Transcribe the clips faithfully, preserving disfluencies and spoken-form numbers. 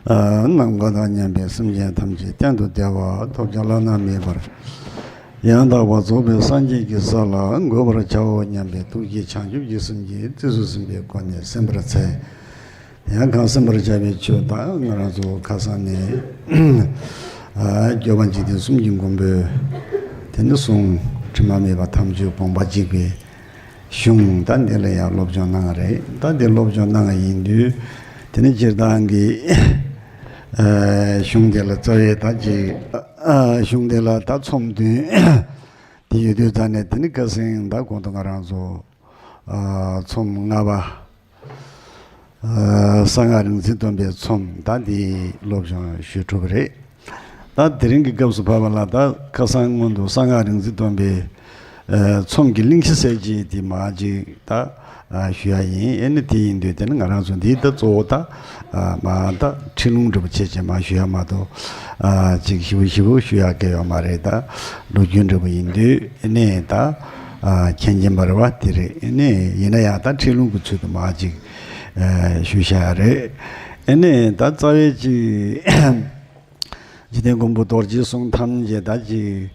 ནམ་མཁའ་དང་མཉམ་པའི་སེམས་ཅན་ཐམས་ཅད་གཏན་དུ་བདེ་བ་ཐོབ་ཀྱང་བླ་ན་མེད་པར་ཡང་དག་པར་རྫོགས་པའི་སངས་རྒྱས་ཀྱི་ས་ལ་འགོད་པར་བྱའོ་སྙམ་པའི་ཐུགས་ཀྱིས་བྱང་ཆུབ་ཀྱི་སེམས་ཀྱིས་རྩིས་སུ་ཟིན་པའི་སྒོ་ནས་གསན་པར་འཚལ། ཡང་གང་གསན་པར་བྱ་བའི་ཆོས་དག་ང་རང་ཚོ་ཁ་སང་ནས་ཨ་སྐྱོབ་པ་འཇིག་རྟེན་གསུམ་གྱི་མགོན་པོའི་དེ་ནི་གསུང་དྲི་མ་མེད་པ་ཐམས་ཅད་དགོངས་པ་འཇིག་པའི་གཞུང་ད་འདི་ལ་ཡང་སློབ་སྦྱོང་གནང་བ་རེད། ད་འདི་སློབ་སྦྱོང་གནང་བ་ཡིན་དུས་དེ་ནི་སྤྱིར་བཏང་གི་ཨ་གཞུང་དེ་ལ་རྩ་བའི་ད་ཅིག་ཨ་གཞུང་དེ་ལ་ད་ཚོམས་བདུན་དེ་ཡོད་དུས་ད་ནས་དེ་ནི་ཁ་སང་ད་གོང་དུ་ང་རང་ཚོ་ཨ་ཚོམས་ལྔ་པ། གསང་སྔགས་རིག་འཛིན་སྟོན་པའི་ཚོམས་ད་འདི་སློབ་སྦྱོང་ཞུས་གྲུབ་པ་རེད། ད་དེ་རིང་གི་སྐབས་སུ་བབ་པ་ལ་ད་ཁ་སང་སྔོན་དུ་གསང་སྔགས་རིག་འཛིན་སྟོན་པའི་ཚོམས་ཀྱི་གླེང་གཞི་གསལ་བྱེད་འདི་མ་ཅིག་ད་ཞུ་ཡ་ཡིན། ཨེ་ནི་དེ་ཡིན་དུས་དེ་ནི་ང་རང་ཚོ་འདི་ད་གཙོ་བོ་ད་མ་ད་ཁྲིད་ལུང་འདྲ་པོ་བྱེད་ཅེས་མ་ཞུ་ཡ་མ་གཏོགས་ཅིག་ཞིབ་པོ་ཞིབ་པོ་ཞུ་ཡ་གལ་ཡོད་མ་རེད། ད་ལོ་རྒྱུས་འདྲ་པོ་ཡིན་དུས་ཨེ་ནི་ད། མཁྱེན་མཁྱེན་པ་རེད་བ་དེ་རེད། ཨེ་ནས་ཡིན་ན་ཡང་ད་ཁྲིད་ལུང་གི་ཚུལ་དུ་མ་ཅིག་ཞུ་བྱ་ཡ་རེད། ཨེ་ནས་ད་རྩ་བའི་ཅིག་འཇིག་རྟེན་མགོན་པོ་རྡོ་རྗེའི་གསུང་ཐམས་ཅད་ད་ཅིག་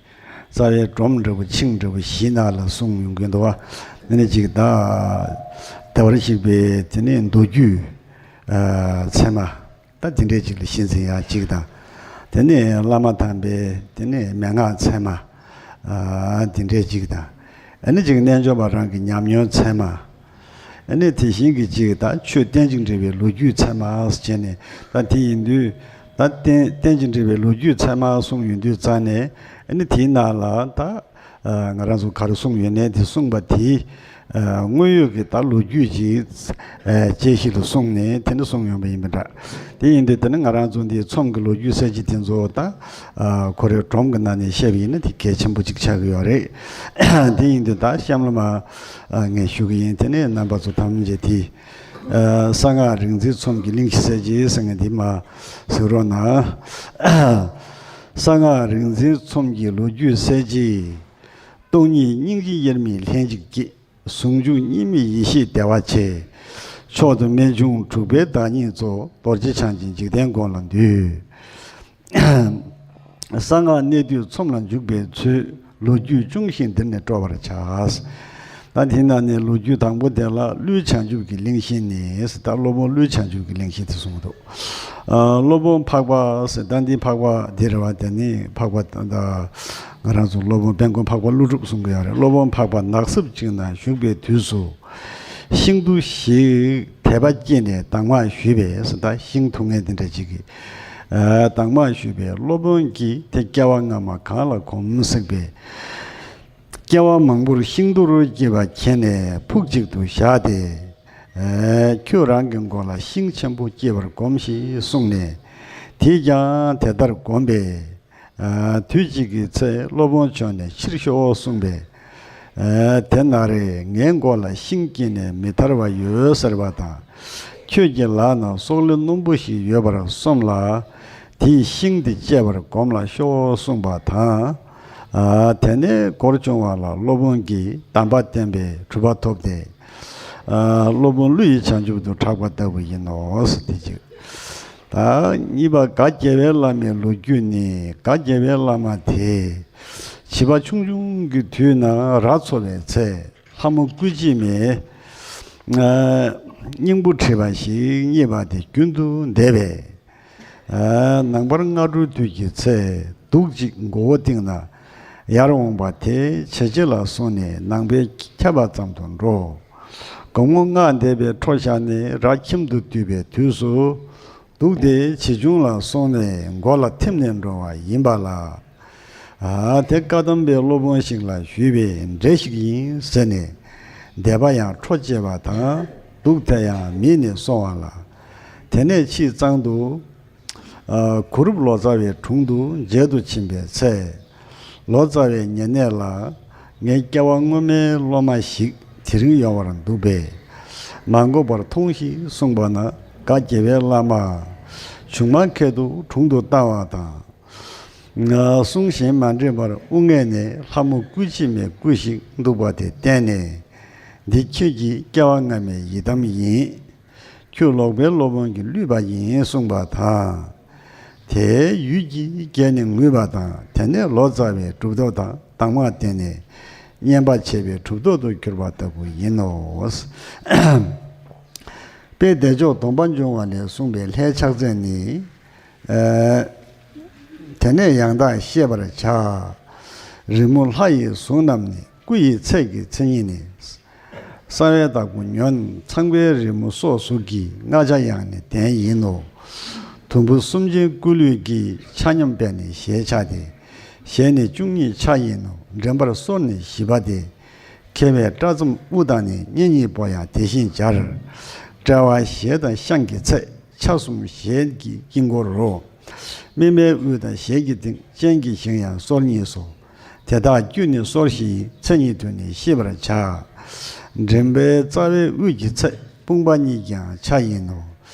རྩ་བའི་སྒྲོམ་འདྲ་པོ་ཆིངས་འདྲ་པོ་བཞི་ནང་ལ་གསུངས་ཡོང་གི་འདུག་བ། ཨེ་ནས་ཅིག་ད་བདེ་བར་གཤེགས་པའི་དེ་ནས་མདོ་རྒྱུད་ཚད་མ། ད་དེ་འདྲས་ཅིག་ལ་གཤེགས་ཚེ་ཡང་གཅིག་དང་། དེ་ནས་བླ་མ་དམ་པའི་དེ་ནས་མན་ངག་ཚད་མ། དེ་འདྲས་གཅིག་དང་། ཨ་ནི་ཅིག་རྣལ་འབྱོར་པ་རང་གི་ཉམས་མྱོང་ཚད་མ། ཨ་ནི་དེ་བཞིན་གྱི་ཅིག་ད་ཆོས་རྟེན་ཅིང་འབྲེལ་བའི་ལོ་རྒྱུས་ཚད་མ་ཟེར་ནས་ད་དེ་ཡིན་དུས་ད་རྟེན་རྟེན་ཅིང་འབྲེལ་བའི་ལོ་རྒྱུས་ཚད་མ་གསུངས་ཡོང་དུས་རྩ་ནས་ཨ་ནི་དེའི་ནང་ལ་ད། ང་རང་ཚོ་ག་རེ་གསུངས་ཡོད་ནའི་དེ་གསུངས་པ་དེ་དངོས་ཡོད་ཀྱི་ད་ལོ་རྒྱུས་ཀྱི་དཔྱད་གཞི་ལ་གསུངས་ནས་དེ་ནི་གསུངས་ཡོང་པ་ཡིན་པ་འདྲ། དེ་ཡིན་དུས་དེ་ནི་ང་རང་ཚོ་འདིའི་ཚོམས་ཀྱི་ལོ་རྒྱུས་གསལ་བྱེད་དེ་ཚོ་ད་ཁོ་རའི་སྒྲོམ་གྱི་ནང་ནས་བཤད་པ་ཡིན་ན་དེ་གལ་ཆེན་པོ་ཅིག་ཆགས་ཀྱི་ཡོད་རེད། དེ་ཡིན་དུས་ད་གཤམ་ལ་མ་ངས་ཞུ་གི་ཡིན། དེ་ནས་རྣམ་པ་ཚོ་ཐམས་ཅད་དེ་གསང་སྔགས་རིག་འཛིན་ཚོམས་ཀྱི་གླེང་གཞི་གསལ་བྱེད་ཟེར་མཁན་དེ་མ་གཟིགས་རོགས་གནང་། གསང་སྔགས་རིག་འཛིན་ཚོམས་ཀྱི་ལོ་རྒྱུས་གསལ་བྱེད། སྟོང་ཉིད་སྙིང་རྗེ་དབྱེར་མེད་ལྷན་ཅིག་སྐྱེས། ཟུང་འཇུག་གཉིས་མེད་ཡེ་ཤེས་བདེ་བ་ཆེ། མཆོག་ཏུ་རྨད་བྱུང་དྲུག་པའི་བདག་ཉིད་གཙོ། རྡོ་རྗེ་འཆང་ཆེན་འཇིག་རྟེན་མགོན་ལ་འདུད། གསང་སྔགས་གནད་བསྡུས་ཚོམས་ལ་འཇུག་པའི་ཚུལ། ལོ་རྒྱུས་ཅུང་ཞིག་འདིར་ནི་སྤྲོ་བར་བྱ། ད་དེ་ནང་ནས་ལོ་རྒྱུས་དང་པོ་དེ་ལ་ཀླུའི་བྱང་ཆུབ་ཀྱི་གླེང་གཞི་ནི་ཟེར། ད་སློབ་དཔོན་ཀླུའི་བྱང་ཆུབ་ཀྱི་གླེང་གཞི་དེ་གསུངས་འདུག་ཨ་སློབ་དཔོན་འཕགས་པ་ཟེར། ད་འདི་འཕགས་པ་འདི་རེད་བ། དེ་ནི་འཕགས་པ་ད་ང་རང་ཚོ་སློབ་དཔོན་དཔལ་མགོན་འཕགས་པ་ཀླུ་སྒྲུབ་གསུང་གི་ཡོད་རེད། སློབ་དཔོན་འཕགས་པ་ནགས་གསེབ་ཅིག་ན་བཞུགས་པའི་དུས་སུ། ཤིང་དུ་ཞིག་དད་པ་སྐྱེས་ནས་གདམས་ངག་ཞུས་པས་ཟེར། ད་ཤིང་དུ་ངས་དེ་འདྲ་ཅིག་གིས་ཨ་གདམས་ངག་ཞུས་པས་སློབ་དཔོན་གྱིས་དེ་སྐྱེ་བ་སྔ་མ་གང་ལ་གོམས་ཟེར་བས། སྐྱེ་བ་མང་པོར་ཤིང་རྡོར་སྐྱེས་པ་མཁྱེན་ནས་ཕུགས་གཅིག་ཏུ་བཞག་སྟེ། ཨ་ཁྱོད་རང་གི་མགོ་ལ་ཤིང་ཆེན་པོ་སྐྱེས་པར་སྒོམས་ཤིག་གསུངས་ནས། དེས་ཀྱང་དེ་ལྟར་བསྒོམས་པས། ཨ་དུས་གཅིག་གི་ཚེ་སློབ་དཔོན་མཆོག་ནས་ཕྱིར་ཤོག་གསུངས་པས། ཨ་དེ་ན་རེ་ངའི་མགོ་ལ་ཤིང་སྐྱེས་ནས་མི་ཐར་བ་ཡོད་ཟེར་བ་དང་། ཁྱོད་ཀྱི་ལག་ན་སོག་ལེ་སྣུམ་པོ་ཞིག་ཡོད་པར་སོམས་ལ། དེས་ཤིང་དེ་བཅད་པར་སྒོམ་ལ་ཤོག་གསུངས་པ་དང་། ཨ་དེ་ནས་སྒོར་བྱུང་བ་ལ་སློབ་དཔོན་གྱིས་གདམས་པ་བསྟན་པས་གྲུབ་པ་ཐོབ་སྟེ། ཨ་སློབ་དཔོན་ཀླུ་ཡི་བྱང་ཆུབ་ཏུ་གྲགས་པ་ལྟ་བུ་ཡིན་ནོ་ཟེར་དེ་གཅིག་ད་གཉིས་པ་ག་རྒྱལ་བའི་བླ་མའི་ལོ་རྒྱུས་ནི། ག་རྒྱལ་བའི་བླ་མ་དེས་བྱིས་པ་ཆུང་ཆུང་གི་དུས་ན་ར་འཚོ་བའི་ཚེ། ལྷ་མོ་སྐུལ་བྱེད་མའི་ཨ་སྙིང་པོ་བྲིས་པ་ཞིག་རྙེད་པ་དེ་རྒྱུན་དུ་བཟླས་པས། ཨ་ནངས་པར་སྔ་དྲོའི་དུས་ཀྱི་ཚེ་གདུགས་གཅིག་མགོ་བོ་བཏིང་ན་ཡར་འོང་བ་དེ་ཇེ་ཆེ་ལ་སོང་ནས་ནང་པའི་ཁྱབ་པ་ཙམ་དུ་འགྲོ། དགོང་མོ་སྔགས་བཟླས་པའི་འཕྲོ་བཞག་ནས་ར་ཁྱིམ་དུ་འདུས་པའི་དུས་སུ། གདུགས་དེ་ཇེ་ཆུང་ལ་སོང་ནས་མགོ་ལ་ཐིམ་ནས་འགྲོ་བ་ཡིན་པ་ལ། ཨ་དེ་བཀའ་གདམས་པའི་སློབ་དཔོན་ཞིག་ལ་ཞུས་པས་འདྲེ་ཞིག་ཡིན་ཟེར་ནས་བཟླས་པ་ཡང་འཕྲོ་བཅད་པ་དང་གདུགས་དེ་ཡང་མིད་ནས་སོང་བ་ལ། དེ་ནས་ཕྱིས་གཙང་དུ་ཨ་གུ་རུབ་ལོ་ཙཱ་བའི་དྲུང་དུ་མཇལ་དུ་ཕྱིན་པའི་ཚེ། ལོ་ཙཱ་བའི་ཉེ་གནས་ལ་ངའི་སྐྱེ་བ་སྔོན་མའི་སློབ་མ་ཞིག་དེ་རིང་ཡོང་བར་འདུག་པས། མ་འགོར་བར་ཐོངས་ཤིག་གསུངས་པ་ན། ག་རྒྱལ་བའི་བླ་མ་ཆུང་མ་ཁྱེད་དུ་དྲུང་དུ་བཏང་བ་དང་། ང་གསུང་བཞིན་མ་འདྲེས་པར་དབུ་སྔས་ནས་ལྷ་མོ་སྐུལ་བྱེད་མའི་སྐུ་ཞིག་འདུག་པ་དེ་བསྟན་ནས། འདི་ཁྱེད་ཀྱི་སྐྱེ་བ་སྔ་མའི་ཡི་དམ་ཡིན། ཁྱོད་ལོག་པའི་སློབ་དཔོན་གྱིས་བསླུས་པ་ཡིན་གསུངས་པ་དང་། དེའི་ཡུལ་གྱི་རྒྱན་ནི་ངུས་པ་དང་། དེ་ནས་ལོ་ཙཱ་བའི་གྲུབ་ཐོབ་དང་གདམས་ངག་བསྟན་ནས་བསྙེན་པ་བྱས་པའི་གྲུབ་ཐོབ་ཏུ་གྱུར་པ་ལྟ་བུ་ཡིན་ནོ། དཔལ་བདེ་མཆོག་སྡོམ་པ་འབྱུང་བ་ལས་གསུངས་པའི་ལྷའི་ཕྱག་མཚན་ནི། ཨ། དེ་ནས་ཡང་དག་ཤེས་པར་བྱ། རི་མོ་ལྷ་ཡི་གཟུགས་རྣམས་ནི། སྐུ་ཡི་ཚད་ཀྱི་མཚན་ཉིད་ནི། གསང་བའི་བདག་པོ་ཉོན། ཚངས་པའི་རི་མོ་སོགས་གཟུགས་ཀྱི། ལྔ་ཆ་ཡང་ནི་གདན་ཡིན་ནོ། དུམ་བུ་གསུམ་ཅན་སྐུ་ལུས་ཀྱི། ཆ་མཉམ་པས་ནི་ཞེས་བྱ་སྟེ། ཞལ་ནི་བཅུ་གཉིས་ཆ་ཡིན་ནོ། འདྲེན་པར་སོར་ནི་བཞི་པ་སྟེ། མཁས་པས་སྐྲ་ཙམ་དབུ་དང་ནི། སྙིང་གཉིས་པོ་ཡང་དེ་བཞིན་སྦྱར། དཔྲལ་བ་ཞལ་དང་ཤངས་ཀྱི་ཚད། ཆ་གསུམ་ཞལ་གྱི་དཀྱིལ་འཁོར་རོ། སྨིན་མའི་དབུས་དང་ཞལ་གྱི་སྟེང་། སྤྱན་གྱི་ཞིང་ཡང་སོར་གཉིས་སོ། དེ་དག་དཀྱུས་ནི་སོར་བཞི་ཡིན། མཚན་ཉིད་དུ་ནི་ཤེས་པར་བྱ། མགྲིན་པའི་རྩ་བའི་དབུས་ཀྱི་ཚད། དཔུང་པ་གཉིས་ཀྱང་ཆ་ཡིན་ནོ།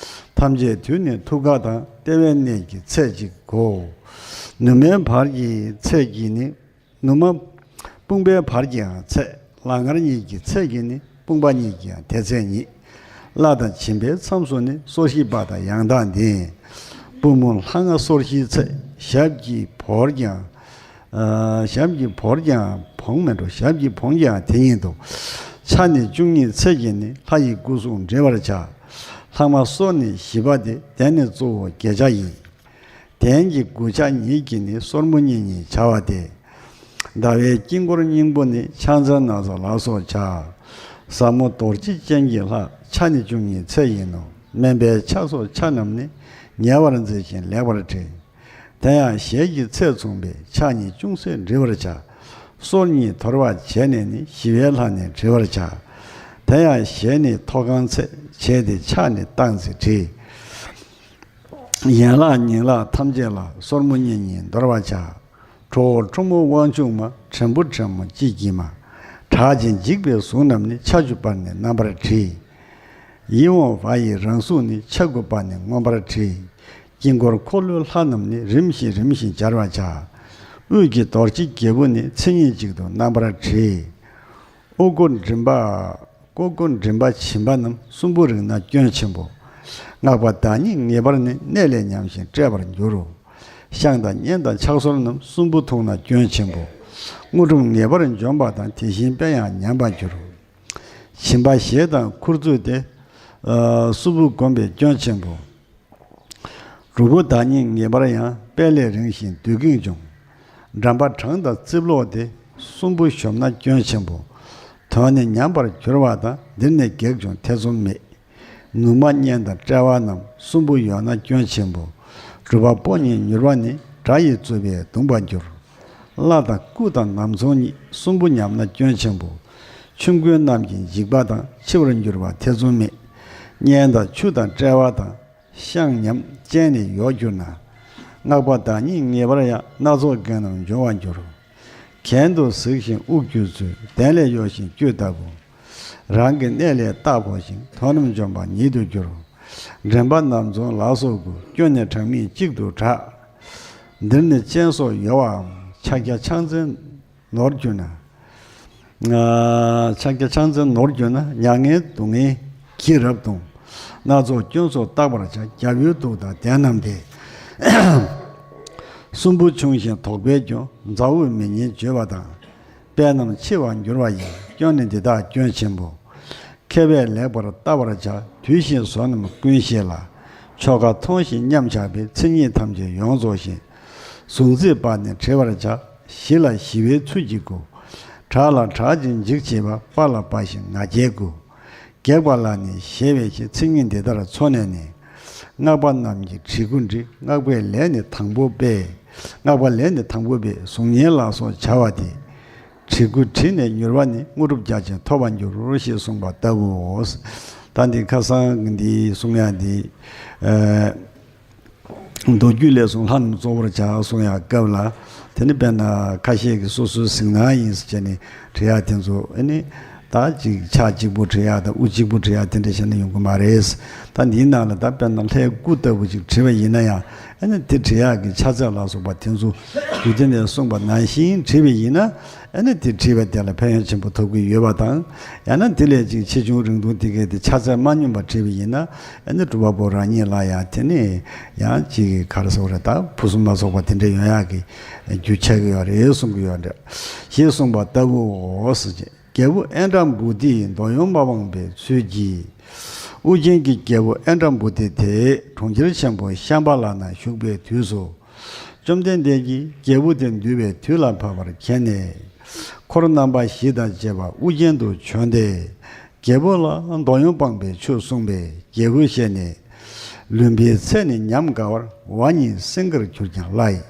ཐམས་ཅད་དུ་ནི་ཐུགས་ཀ་དང་། ལྟེ་བའི་གནས་ཀྱི་ཚད་གཅིག་གོ། ནུ་མའི་བར་གྱི་ཚད་ཀྱིས་ནི། ནུ་མ། དཔུང་པའི་བར་གྱིའང་ཚད། ལག་ངར་གཉིས་ཀྱི་ཚད་ཀྱིས་ནི། དཔུང་པ་གཉིས་ཀྱིའང་དེ་ཚད་ཉིད། བརླ་དང་བྱིམ་པའི་མཚམས་སུ་ནི། སོར་བཞི་པ་དང་ཡང་དག་འདི། པུས་མོ་ལྷ་ལྔ་སོར་བཞིའི་ཚད། ཞབས་ཀྱི་བོར་ཀྱང་། ཨ། ཞབས་ཀྱི་བོར་ཀྱང་བོང་མེད་འགྲོ། ཞབས་ཀྱི་བོང་ཀྱང་དེ་ཉིད་དོ། ཆ་ནི་བཅུ་གཉིས་ཚད་ཀྱིས་ནི། ལྷ་ཡི་སྐུ་གཟུགས་འབྲི་བར་བྱ། ལྷག་མ་སོར་ནི་བཞི་པ་སྟེ། གདན་ནི་གཙོ་བོ་བརྒྱད་ཆ་ཡིན། གདན་གྱི་དགུ་ཆ་ཉིད་ཀྱིས་ནི། སོར་མོ་གཉིས་གཉིས་བྱ་བ་སྟེ། ཟླ་བའི་དཀྱིལ་འཁོར་སྙིང་པོ་ནི། ཕྱག་མཚན་སྣ་ཚོགས་ལ་སོགས་བྱ། ཟབ་མོ་རྡོ་རྗེ་ཅན་གྱི་ལྷ། ཆ་ནི་བཅུ་གཉིས་ཚད་ཡིན་ནོ། དམན་པའི་ཆ་སོགས་ཆ་རྣམས་ནི། ཉེ་བར་མཛེས་ཤིང་ལེགས་པར་བྲིས། དེ་ཡང་ཞལ་གྱི་ཚད་མཚུངས་པས། ཕྱག་གཉིས་ཅུང་ཟད་འབྲི་བར་བྱ། སོར་གཉིས་དོར་བ་བྱས་ནས་ནི། ཞི་བའི་ལྷ་ནི་བྲི་བར་བྱ། དེ་ཡང་ཞལ་ནི་ཐོག་ཁང་ཚད། བྱས་ཏེ་ཕྱག་ནི་སྟངས་ཚེ་བྲི། ཡན་ལག་ཉིང་ལག་ཐམས་ཅད་ལ། སོར་མོ་གཉིས་གཉིས་འདོར་བར་བྱ། ཁྲོ་བོ་ཁྲོ་མོ་དབང་ཕྱུག་མ། བྲན་པོ་བྲན་མོ་དཔྱིས་འཁྱིལ་མ། གྲགས་ཅན་འཇིགས་པའི་གཟུགས་རྣམས་ནི། ཆ་བཅུ་པར་ནི་རྣམ་པར་བྲིས། ཡིད་འོང་བ་ཡི་རང་གཟུགས་ནི། ཆ་དགུ་པར་ནི་མངོན་པར་བྲིས། དཀྱིལ་འཁོར་འཁོར་ལོའི་ལྷ་རྣམས་ནི། རིམ་བཞིན་རིམ་བཞིན་སྦྱར་བར་བྱ། དབུས་ཀྱི་རྡོ་རྗེ་རྒྱལ་པོ་ནི། མཚན་ཉིད་གཅིག་ཏུ་རྣམ་པར་བྲིས། དབུ་སྐོར་མགྲིན་པ། དབུ་སྐོར་མགྲིན་པ་བྱིན་པ་རྣམས། གསུམ་པོ་རིགས་ན་སྐྱོན་ཆེན་པོ། སྔགས་པ་བདག་ཉིད་ངེས་པར་ནི། གནས་ལས་ཉམས་ཤིང་བཀྲེས་པར་འགྱུར་རོ། ཤངས་དང་གཉན་དང་ཕྱག་སོར་རྣམས། གསུམ་པོ་འཐུང་ན་སྐྱོན་ཆེན་པོ། དངོས་གྲུབ་ངེས་པར་འཇོམས་པ་དང་། དེ་བཞིན་དཔེ་ཡང་ཉམས་པར་འགྱུར་རོ། བྱིན་པ་ཞེས་དང་ཁུར་ཚུད་དེ། ཨ། གསུམ་པོ་བསྒོམས་པས་སྐྱོན་ཆེན་པོ། དྲུག་པོ་བདག་ཉིད་ངེས་པར་ཡང་། དཔལ་ལས་རིང་ཞིང་བདུད་ཀྱིས་འཇོམས། འགྲམ་པ་བྲང་དང་རྩིབ་ལོགས་ཏེ། གསུམ་པོ་གཞོམ་ན་སྐྱོན་ཆེན་པོ། དོན་ནི་ཉམས་པར་གྱུར་པ་དང་། འདིར་ནི་གེགས་བྱུང་ཐེ་ཚོམ་མེད། ནུ་མ་གཉན་དང་དཔྲལ་བ་རྣམས། གསུམ་པོ་ཡོད་ན་སྐྱོན་ཆེན་པོ། སྒྲུབ་པ་པོ་ཉིད་མྱུར་བ་ནི། དགྲ་ཡི་རྩུབ་པས་གདུངས་པར་འགྱུར། བརླ་དང་སྐུ་དང་ནམ་ཚོང་གཉིས། གསུམ་པོ་ཉམས་ན་སྐྱོན་ཆེན་པོ། ཆོམ་རྐུན་རྣམས་ཀྱིས་འཇིགས་པ་དང་། འཆི་བར་འགྱུར་བ་ཐེ་ཚོམ་མེད། གཉན་དང་ཆུ་དང་དཔྲལ་བ་དང་། ཤངས་ཉམས་ཅན་ནི་ཡོད་གྱུར་ན། སྔགས་པ་བདག་ཉིད་ངེས་པར་ཡང་། སྣ་ཚོགས་རྐྱེན་རྣམས་འབྱུང་བར་འགྱུར། གྱེན་དུ་གཟིགས་ཤིང་དབུགས་ཁྱུད་ཚུད། གདན་ལས་གཡོ་ཞིང་བསྐྱོད་ལྟ་བུ། རང་གི་གནས་ལས་རྟག་འཕོ་ཞིང་། དོན་རྣམས་འཇོམས་པ་ཉིད་དུ་འགྱུར། མགྲིན་པ་ནམ་ཚོང་ལ་སོགས་དགུ། སྐྱོན་ནི་གྲངས་མེད་གཅིག་ཏུ་གྲགས། འདིར་ནི་སྤྱན་སོགས་ཡོད་པའམ། ཕྱག་རྒྱ་ཕྱག་མཚན་ནོར་གྱུར་ན། ཕྱག་རྒྱ་ཕྱག་མཚན་ནོར་གྱུར་ན། མྱ་ངན་སྡུག་བསྔལ་གྱིས་རབ་གདུང་། སྣ་ཚོགས་སྐྱོན་སོགས་བརྟག་པར་བྱ། རྒྱབ་ཡོལ་གདུགས་དང་གདན་རྣམས་ཏེ། གསུམ་པོ་ཆུང་ཞིང་དོག་པའི་སྐྱོན། མཛའ་བོས་མི་ཉན་བརྗོད་པ་དང་། དཔེ་རྣམས་འཆི་བར་འགྱུར་བ་ཡིན། སྐྱོན་ནི་འདི་དག་སྐྱོན་ཆེན་པོ། མཁས་པས་ལེགས་པར་བལྟ་བར་བྱ། དུས་བཞིན་བཟོ་རྣམས་ཀུན་ཤེས་ལ། ཆོ་ག་མཐོང་ཞིང་མཉམ་བཞག་པའི། མཚན་ཉིད་ཐམས་ཅད་ཡོངས་རྫོགས་ཤིང་། གཟུང་འཛིན་པ་ནི་བྲི་བར་བྱ། ཞི་ལ་ཞི་བའི་ཚུལ་གྱིས་བསྒོ། དྲག་ལ་དྲག་ཅིང་འཇིགས་བྱེད་པ། སྤ་ལ་སྤ་ཞིང་ང་རྒྱལ་བསྒོ། སྒེག་པ་ལ་ནི་ཞེས་པའི་ཕྱིར། མཚན་ཉིད་འདི་ལྟར་མཚོན་ནས་ནི། སྔགས་པ་རྣམས་ཀྱིས་བྲིས་སྐུ་འབྲི། སྔགས་པའི་ལས་ནི་དང་པོ་པས། སྔགས་པ་ལས་ནི་དང་པོ་པས། གཟུགས་བརྙན་ལ་སོགས་བྱ་བ་སྟེ། བྲིས་སྐུ་བྲིས་ནས་མྱུར་བ་ནི། དངོས་གྲུབ་རྒྱ་ཆེན་ཐོབ་པར་འགྱུར་ཞེས་གསུངས་པ་ལྟ་བུའོ། ད་འདི་ཁ་སང་འདི་གསུང་ཡ་འདི། ཨ། མདོ་རྒྱུད་ལས་གསུངས་ལྷ་རྣམས་གཙོ་བོར་བྱ་གསུང་ཡ་སྐབས་ལ། དེ་ནི་དཔེར་ན་ཁ་ཤས་ཀྱིས་སོ་སོའི་གཟིགས་སྣང་ཡིན་ཟེར་བྱས་ནས་བྲི་ཡ་དེ་ཚོ་ཨ་ནི། ད་ ད་ཅིག་ཕྱག་གཅིག་པུ་བྲི་ཡག་དང་དབུ་གཅིག་པུ་བྲི་ཡག་དེ་འདྲ་བྱས་ན་ཡོང་གི་མ་རེད། ད་འདིའི་ནང་ལ་ད་དཔེར་ན་ལྷའི་སྐུ་ལྟ་བུ་ཅིག་བྲིས་པ་ཡིན་ན་ཡང་ཨ་ནི་དེ་བྲི་ཡག་གི་ཕྱག་རྫས་ལ་སོགས་པ་དེ་ཚོ་རྒྱུད་སྡེ་ནས་གསུངས་པ་ནང་བཞིན་བྲིས་པ་ཡིན་ན། ཨ་ནི་དེ་བྲིས་པ་དེ་ལ་ཕན་ཡོན་ཆེན་པོ་ཐོབ་ཀྱི་ཡོད་པ་དང་། ཡང་ན་དེ་ལས་ཅིག་ཆེ་ཆུང་རིང་ཐུང་དེ་གའི་དེ་ཕྱག་རྫས་མ་སྙོམས་པ་བྲིས་པ་ཡིན་ན། ཨ་ནི་སྒྲུབ་པ་པོ་རང་ཉིད་ལ་ཡང་དེ་ནི་ཡང་ཅིག་ག་རེ་ཟེར་བ་རེད། ད་ཕུན་སུམ་ལ་སོགས་པ་དེ་འདྲ་ཡོང་ཡག་གི་རྒྱུ་ཆགས་ཀྱི་ཡོད་རེད་གསུང་གི་ཡོད་རེད། ཞེས་གསུངས་པ་ལྟ་བུའོ་ཟེར་གྱི། རྒྱལ་པོ་ཨནྡྲ་བྷུ་ཏི་འདོད་ཡོན་མ་སྤངས་པའི་ཚུལ་གྱིས། ཨུ་རྒྱན་གྱི་རྒྱལ་པོ་ཨནྡྲ་བྷུ་ཏི་དེ་གྲོང་ཁྱེར་ཆེན་པོ་ཤམ་བྷ་ལ་ན་བཞུགས་པའི་དུས་སུ། བཅོམ་ལྡན་འདས་ཀྱིས་རྒྱལ་པོ་དེ་འདུལ་བའི་དུས་ལ་བབ་པར་མཁྱེན་ནས། འཁོར་རྣམ་པ་བཞི་དང་བཅས་པ་ཨུ་རྒྱན་དུ་བྱོན་ཏེ། རྒྱལ་པོ་ལ་འདོད་ཡོན་སྤངས་པའི་ཆོས་གསུངས་པས་དགྱེས་པོ་བཞེས་ནས། ལུས་འཕོས་ཚེ་ནི་ཉམས་དགའ་བར་བ་ཉིད་སེང་གེར་གྱུར་ཀྱང་སླའི།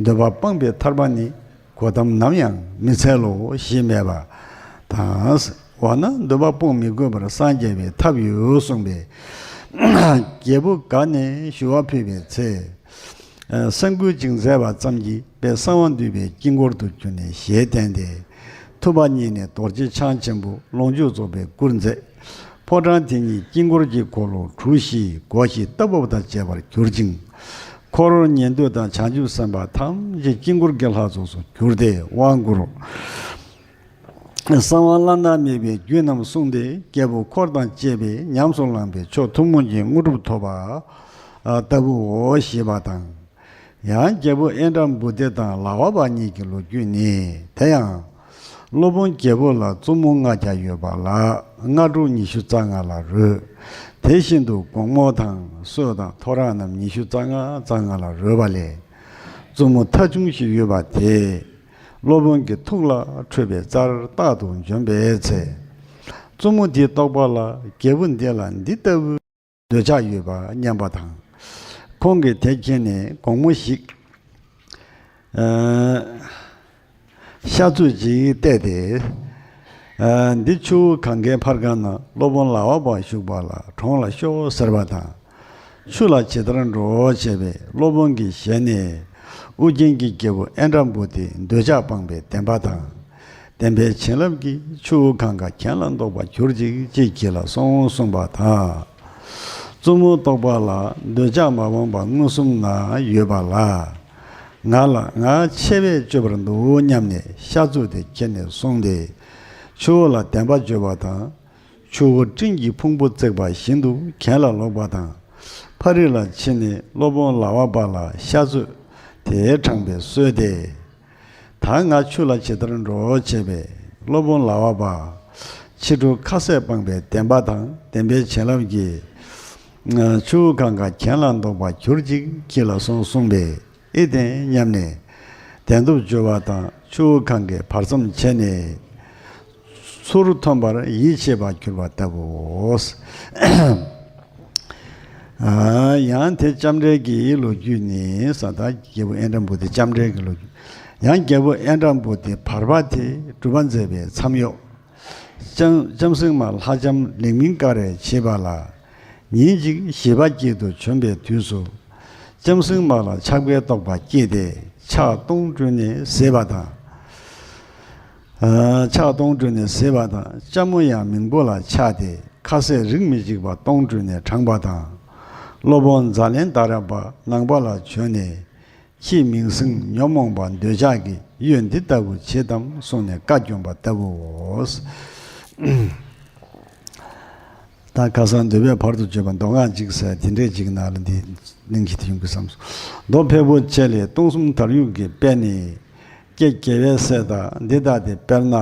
འདོད་པ་སྤངས་པའི་ཐར་པ་ནི། གོ་ཏམ་ནམ་ཡང་མི་འཚལ་ལོ་ཞེས་སྨྲས་པ་དང་། འོ་ན་འདོད་པ་སྤོང་མི་དགོས་པར་སངས་རྒྱས་པའི་ཐབས་ཡོད་གསུངས་པས། རྒྱལ་པོ་དགའ་ནས་ཞུ་བ་ཕུལ་བའི་ཚེ། ས་འགུལ་ཅིག་མཛད་པ་ཙམ་གྱིས་དཔལ་གསང་བ་འདུས་པའི་དཀྱིལ་འཁོར་དུ་གྱུར་ནས་ཞལ་བསྟན་ཏེ། ཐུབ་པ་ཉིད་ནས་རྡོ་རྗེ་འཆང་ཆེན་པོ་ལོངས་སྤྱོད་རྫོགས་པའི་སྐུར་མཛད། ཕོ་བྲང་དེ་ཉིད་དཀྱིལ་འཁོར་གྱི་འཁོར་ལོ་གྲུ་བཞིའི་སྒོ་བཞི་རྟ་བབས་དང་བཅས་པར་གྱུར་ཅིང་། འཁོར་ཉན་ཐོས་དང་བྱང་ཆུབ་སེམས་དཔའ་ཐམས་ཅད་དཀྱིལ་འཁོར་གྱི་ལྷ་ཚོགས་སུ་གྱུར་ཏེ་དབང་བསྐུར། གསང་བ་བླ་ན་མེད་པའི་རྒྱུད་རྣམས་གསུངས་ཏེ། རྒྱལ་པོ་འཁོར་དང་བཅས་པས་ཉམས་སུ་བླངས་པའི་ཆོས་ཐུན་མོང་གི་དངོས་གྲུབ་ཐོབ་པ་ལྟ་བུའོ་ཞེས་པ་དང་། ཡང་རྒྱལ་པོ་ཨནྡྲ་བྷུ་ཏི་དང་ལ་ཝ་པ་གཉིས་ཀྱི་ལོ་རྒྱུས་ནི། དེ་ཡང་། སློབ་དཔོན་རྒྱལ་པོ་ལ་བཙུན་མོ་ལྔ་བརྒྱ་ཡོད་པ་ལ་སྔ་དྲོ་ཉི་ཤུ་རྩ་ལྔ་ལ་རོལ། དེ་བཞིན་དུ་དགོང་མོ་དང་སྲོད་དང་ཐོ་རངས་རྣམས་ཉི་ཤུ་རྩ་ལྔ་རྩ་ལྔ་ལ་རོལ་བ་ལས། བཙུན་མོ་ཐ་ཆུང་ཞིག་ཡོད་པ་དེས། སློབ་དཔོན་གྱི་ཐུགས་ལ་འཕྲོད་པའི་རྩར་རྟག་ཏུ་འབྱོན་པའི་ཚེ། བཙུན་མོ་དེས་རྟོགས་པ་ལ་རྒྱལ་པོ་འདི་ལ་འདི་ལྟ་བུའི་འདོད་ཆགས་ཡོད་པ་སྙམ་པ་དང་། ཁོང་གིས་དེ་མཁྱེན་ནས་དགོང་མོ་ཞིག་ཨ་ཤ་ཚོད་ཅིག་བལྟས་ཏེ། ཨ་འདི་ཆུ་བོ་གངྒཱའི་ཕར་ཁ་ན་སློབ་དཔོན་ལ་ཝ་པ་བཞུགས་པ་ལ་དྲོངས་ལ་ཤོག་ཟེར་བ་དང་། ཆུ་ལ་ཇི་ལྟར་འགྲོ་བྱས་པས་སློབ་དཔོན་གྱི་ཞལ་ནས། ཨུ་རྒྱན་གྱི་རྒྱལ་པོ་ཨནྡྲ་བྷུ་ཏི་འདོད་ཆགས་སྤངས་པའི་བདེན་པ་དང་། བདེན་པའི་བྱིན་རླབས་ཀྱིས་ཆུ་བོ་གངྒཱ་གྱེན་ལ་འདོགས་པར་གྱུར་ཅིག་ཅེས་བགྱིས་ལ་སོང་གསུངས་པ་དང་། བཙུན་མོ་རྟོགས་པ་ལ་འདོད་ཆགས་མ་སྤངས་པ་མངོན་སུམ་ན་ཡོད་པ་ལ། ང་ལ་ང་ཆེ་བས་སྤྱོད་པར་འདུག་སྙམ་ནས་ཤ་ཚོད་དེ་ཁྱེར་ནས་སོང་སྟེ། ཆུ་བོ་ལ་བདེན་པ་བརྗོད་པ་དང་། ཆུ་བོ་སྤྲིན་གྱི་ཕུང་པོ་བརྩེགས་པ་བཞིན་དུ་གྱེན་ལ་ལོག་པ་དང་། ཕ་རི་ལ་ཕྱིན་ནས་སློབ་དཔོན་ལ་ཝ་པ་ལ་ཤ་ཚོད་དེ་དྲངས་པས་གསོལ་ཏེ། ད་ང་ཆུ་ལ་ཇི་ལྟར་འགྲོ་བྱས་པས་སློབ་དཔོན་ལ་ཝ་པ། ཕྱི་དྲོ་ཁ་ཟས་སྤངས་པའི་བདེན་པ་དང་བདེན་པའི་བྱིན་རླབས་ཀྱིས། ཆུ་བོ་གངྒཱ་གྱེན་ལ་འདོགས་པར་གྱུར་ཅིག་བགྱིས་ལ་སོང་གསུངས་པས། ཨེ་ཏེ་སྙམ་ནས་བདེན་སྟོབས་འབྱོར་བ་དང་ཆུ་བོ་གངྒཱའི་བར་མཚམས་བྱས་ནས་ཚུར་ཐོན་པར་ཡིད་ཆེས་པར་གྱུར་པ་ལྟ་བུའོ། ཡང་དེ་ལྕམ་དྲལ་གྱི་ལོ་རྒྱུས་ནི་ས་དང་རྒྱལ་པོ་ཨནྡྲ་བྷུ་ཏི་ལྕམ་དྲལ་གྱི་ལོ་རྒྱུས། ཡང་རྒྱལ་པོ་ཨནྡྲ་བྷུ་ཏི་བར་པ་དེ་སྒྲུབ་པ་མཛད་པའི་མཚམས་གཡོག་ལྕམ་ལྕམ་སྲིང་མ་ལྷ་ལྕམ་ལིག་མིང་ཀ་རས་བྱེད་པ་ལ། ཉིན་གཅིག་བཞེས་པ་སྐྱིད་དུ་བྱོན་པའི་དུས་སུ། ལྕམ་སྲིང་མ་ལ་ཆགས་པའི་རྟོག་པ་སྐྱེས་ཏེ་ཕྱག་སྟོང་བཀྲུས་ནས་བཟེད་པ་དང་། ཕྱག་སྟོང་བཀྲུས་ནས་བཟེད་པ་དང་ལྕམ་མོ་ཡང་མིང་པོ་ལ་ཆགས་ཏེ་ཁ་ཟས་རིགས་མི་གཅིག་པ་སྟོང་བཀྲུས་ནས་དྲངས་པ་དང་། སློབ་དཔོན་ཛཱ་ལན་ད་ར་པ་ནང་པ་ལ་བྱོན་ནས། ཁྱེད་མིང་སྲིང་ཉོན་མོངས་པ་འདོད་ཆགས་ཀྱི་གཡོས་འདི་ལྟ་བུ་བྱེད་དམ་གསུངས་ནས་བཀའ་བཀྱོན་པ་ལྟ་བུའོ། ད་ཁ་སང་འདོད་པའི་བར་དུ་གཅོད་པ་མདོ་སྔགས་འཇིག་ཟེར་དེ་འདྲའི་འཇིག་ན་ལ་འདི་གླེང་གཞི་དེ་ཡོང་གི་བསམ་སོང་། མདོ་ཕལ་པོ་ཆེ་ལས་སྟོང་གསུམ་དར་དབྱུག་གི་དཔེ་ནི། ཀྱེ་རྒྱལ་བའི་སྲས་དག་འདི་ལྟ་སྟེ། དཔེར་ན་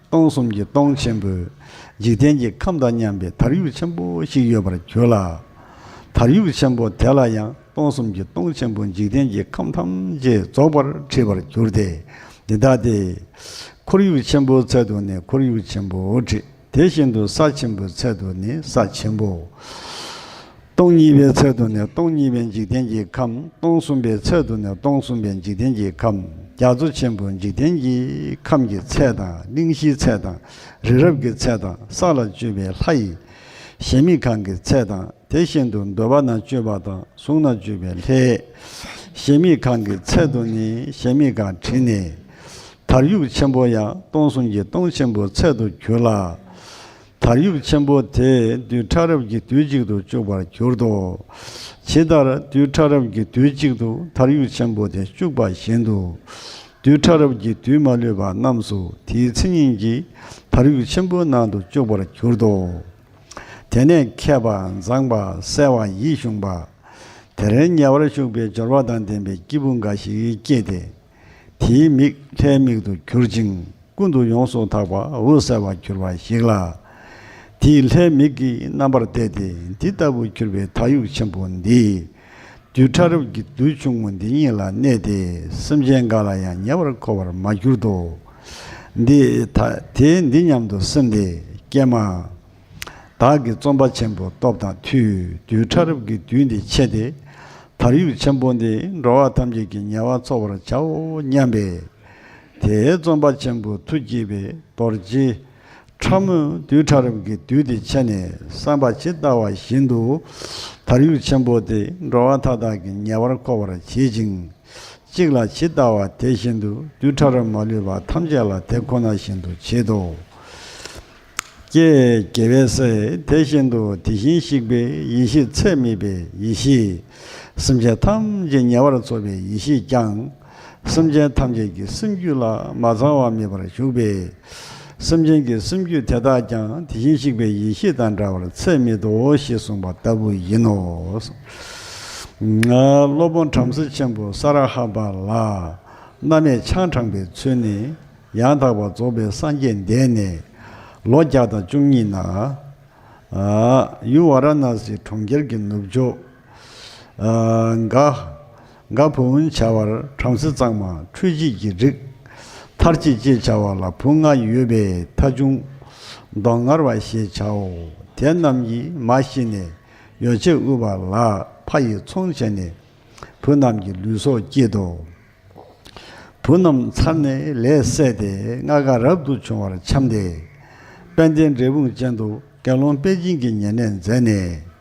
སྟོང་གསུམ་གྱི་སྟོང་ཆེན་པོའི་འཇིག་རྟེན་གྱི་ཁམས་དང་མཉམ་པའི་དར་དབྱུག་ཆེན་པོ་ཞིག་ཡོད་པར་གྱུར་ལ། དར་དབྱུག་ཆེན་པོ་དེ་ལ་ཡང་སྟོང་གསུམ་གྱི་སྟོང་ཆེན་པོ་འཇིག་རྟེན་གྱི་ཁམས་ཐམས་ཅད་རྫོགས་པར་འཁྲིད་པར་གྱུར་ཏེ། འདི་ལྟ་སྟེ། ཁོར་ཡུག་ཆེན་པོའི་ཚད་དུ་ནི་ཁོར་ཡུག་ཆེན་པོ་འཁྲིད། དེ་བཞིན་དུ་ས་ཆེན་པོའི་ཚད་དུ་ནི་ས་ཆེན་པོ། སྟོང་གཉིས་པའི་ཚད་དུ་ནི་སྟོང་གཉིས་པའི་འཇིག་རྟེན་གྱི་ཁམས། སྟོང་གསུམ་པའི་ཚད་དུ་ནི་སྟོང་གསུམ་པའི་འཇིག་རྟེན་གྱི་ཁམས། རྒྱ་མཚོ་ཆེན་པོའི་འཇིག་རྟེན་གྱི་ཁམས་ཀྱི་ཚད་དང་། གླིང་བཞིའི་ཚད་དང་། རི་རབ་ཀྱི་ཚད་དང་། ས་ལ་སྤྱོད་པའི་ལྷ་ཡི་གཞལ་མེད་ཁང་གི་ཚད་དང་། དེ་བཞིན་དུ་འདོད་པ་ན་སྤྱོད་པ་དང་། གཟུགས་ན་སྤྱོད་པའི་ལྷའི་གཞལ་མེད་ཁང་གི་ཚད་དུ་ནི་གཞལ་མེད་ཁང་བྲིས་ནས། དར་ཡུག་ཆེན་པོ་ཡང་སྟོང་གསུམ་གྱི་སྟོང་ཆེན་པོའི་ཚད་དུ་གྱུར་ལ། དར་ཡུག་ཆེན་པོ་དེ་རྡུལ་ཕྲ་རབ་ཀྱི་རྡུལ་གཅིག་ཏུ་བཅུག་པར་གྱུར་ཏོ། ཇི་ལྟར་རྡུལ་ཕྲ་རབ་ཀྱི་རྡུལ་གཅིག་ཏུ་དར་ཡུག་ཆེན་པོ་དེ་བཅུག་པ་བཞིན་དུ། རྡུལ་ཕྲ་རབ་ཀྱི་རྡུལ་མ་ལུས་པ་རྣམས་སུ་དེའི་མཚན་ཉིད་ཀྱིས་དར་ཡུག་ཆེན་པོའི་ནང་དུ་བཅུག་པར་གྱུར་ཏོ། དེ་ནས་མཁས་པ་མཛངས་པ་གསལ་བ་ཡིད་གཞུངས་པ། དེར་ཉེ་བར་བཞུགས་པའི་འབྱོར་པ་དང་ལྡན་པའི་སྐྱེས་བུ་འགའ་ཞིག་སྐྱེས་ཏེ། དེའི་མིག་ལྷའི་མིག་ཏུ་གྱུར་ཅིང་ཀུན་ཏུ་ཡོངས་སུ་དག་པ་འོད་གསལ་བར་གྱུར་པ་ཞིག་ལ། དེས་ལྷའི་མིག་གི་རྣམ་པར་བལྟས་ཏེ། འདི་ལྟ་བུ་གྱུར་པའི་དར་ཡུག་ཆེན་པོ་འདི་རྡུལ་ཕྲ་རབ་ཀྱི་རྡུལ་ཆུང་ངུ་འདི་ཉིད་ལ་གནས་ཏེ། སེམས་ཅན་འགའ་ལ་ཡང་ཉེ་བར་མཁོ་བར་མ་གྱུར་ཏོ། འདི་ད་དེས་འདི་སྙམ་དུ་སེམས་ཏེ། ཀྱེ་མ། བདག་གིས་རྩོམ་པ་ཆེན་པོའི་སྟོབས་དང་མཐུས་རྡུལ་ཕྲ་རབ་ཀྱི་རྡུལ་འདི་ཕྱེ་སྟེ། དར་ཡུག་ཆེན་པོ་འདི་འགྲོ་བ་ཐམས་ཅད་ཀྱིས་ཉེ་བར་འཚོ་བར་བྱའོ་སྙམ་པས། དེའི་རྩོམ་པ་ཆེན་པོའི་མཐུ་བསྐྱེད་པའི་རྡོ་རྗེ་ཕྲ་མོས་རྡུལ་ཕྲ་རབ་ཀྱི་རྡུལ་དེ་ཕྱེ་ནས་བསམ་པ་ཇི་ལྟ་བ་བཞིན་དུ། དར་ཡུག་ཆེན་པོ་དེ་འགྲོ་བ་མཐའ་དག་གི་ཉེ་བར་མཁོ་བར་བྱེད་ཅིང་། གཅིག་ལ་ཇི་ལྟ་བ་དེ་བཞིན་དུ་རྡུལ་ཕྲ་རབ་མ་ལུས་པ་ཐམས་ཅད་ལ་དེ་ཁོ་ན་བཞིན་དུ་བྱེད་དོ། ཀྱེ་རྒྱལ་བའི་སྲས། དེ་བཞིན་དུ་དེ་བཞིན་གཤེགས་པའི་ཡེ་ཤེས་ཚད་མེད་པའི་ཡེ་ཤེས། སེམས་ཅན་ཐམས་ཅད་ཉེ་བར་འཚོ་བའི་ཡེ་ཤེས་ཀྱང་། སེམས་ཅན་ཐམས་ཅད་ཀྱི་སེམས་རྒྱུད་ལ་མ་ཚང་བ་མེད་པར་བཞུགས་པས། སེམས་ཅན་གྱི་སེམས་རྒྱུད་དེ་དག་ཀྱང་དེ་བཞིན་གཤེགས་པའི་ཡེ་ཤེས་དང་འདྲ་བར་ཚད་མེད་དོ་ཞེས་གསུངས་པ་ལྟ་བུ་ཡིན་ནོ། སློབ་དཔོན་བྲམ་ཟེ་ཆེན་པོ་ས་ར་ཧ་པ་ལ། བླ་མས་ཆང་དྲངས་པའི་ཚུལ་ནི། ཡང་དག་པར་རྫོགས་པའི་སངས་རྒྱས་འདས་ནས་ལོ་བརྒྱ་དང་བཅུ་གཉིས་ན། ཡུལ་ཝཱ་ར་ཎཱ་སི་གྲོང་ཁྱེར་གྱི་ནུབ་ཕྱོགས། ག་ག་བུ་ཝཱན་བྱ་བར་བྲམ་ཟེ་གཙང་མ་འཕྲུལ་གྱི་རིགས་མཐར་བྱེད་ཅེས་བྱ་བ་ལ་བུ་ལྔ་ཡོད་པའི་ཐ་ཆུང་མདོག་མངར་བ་ཞེས་བྱའོ། དེ་རྣམས་ཀྱིས་མ་ཤི་ནས་ཡོ་བྱད་དབུལ་བ་ལ་ཕ་ཡིས་ཚོང་བྱས་ནས་བུ་རྣམས་ཀྱི་ལུས་སྲོག་བསྐྱེད་དོ། བུ་རྣམས་ཚར་ནས་ལས་བསད་དེ་ལྔ་ཀ་རབ་ཏུ་བྱུང་བར་འཁྱམས་ཏེ། དཔལ་ལྡན་འབྲས་སྤུངས་ཅན་དུ་དགེ་སློང་པཎ་ཆེན་གྱི་ཉེ་གནས་མཛད་ནས།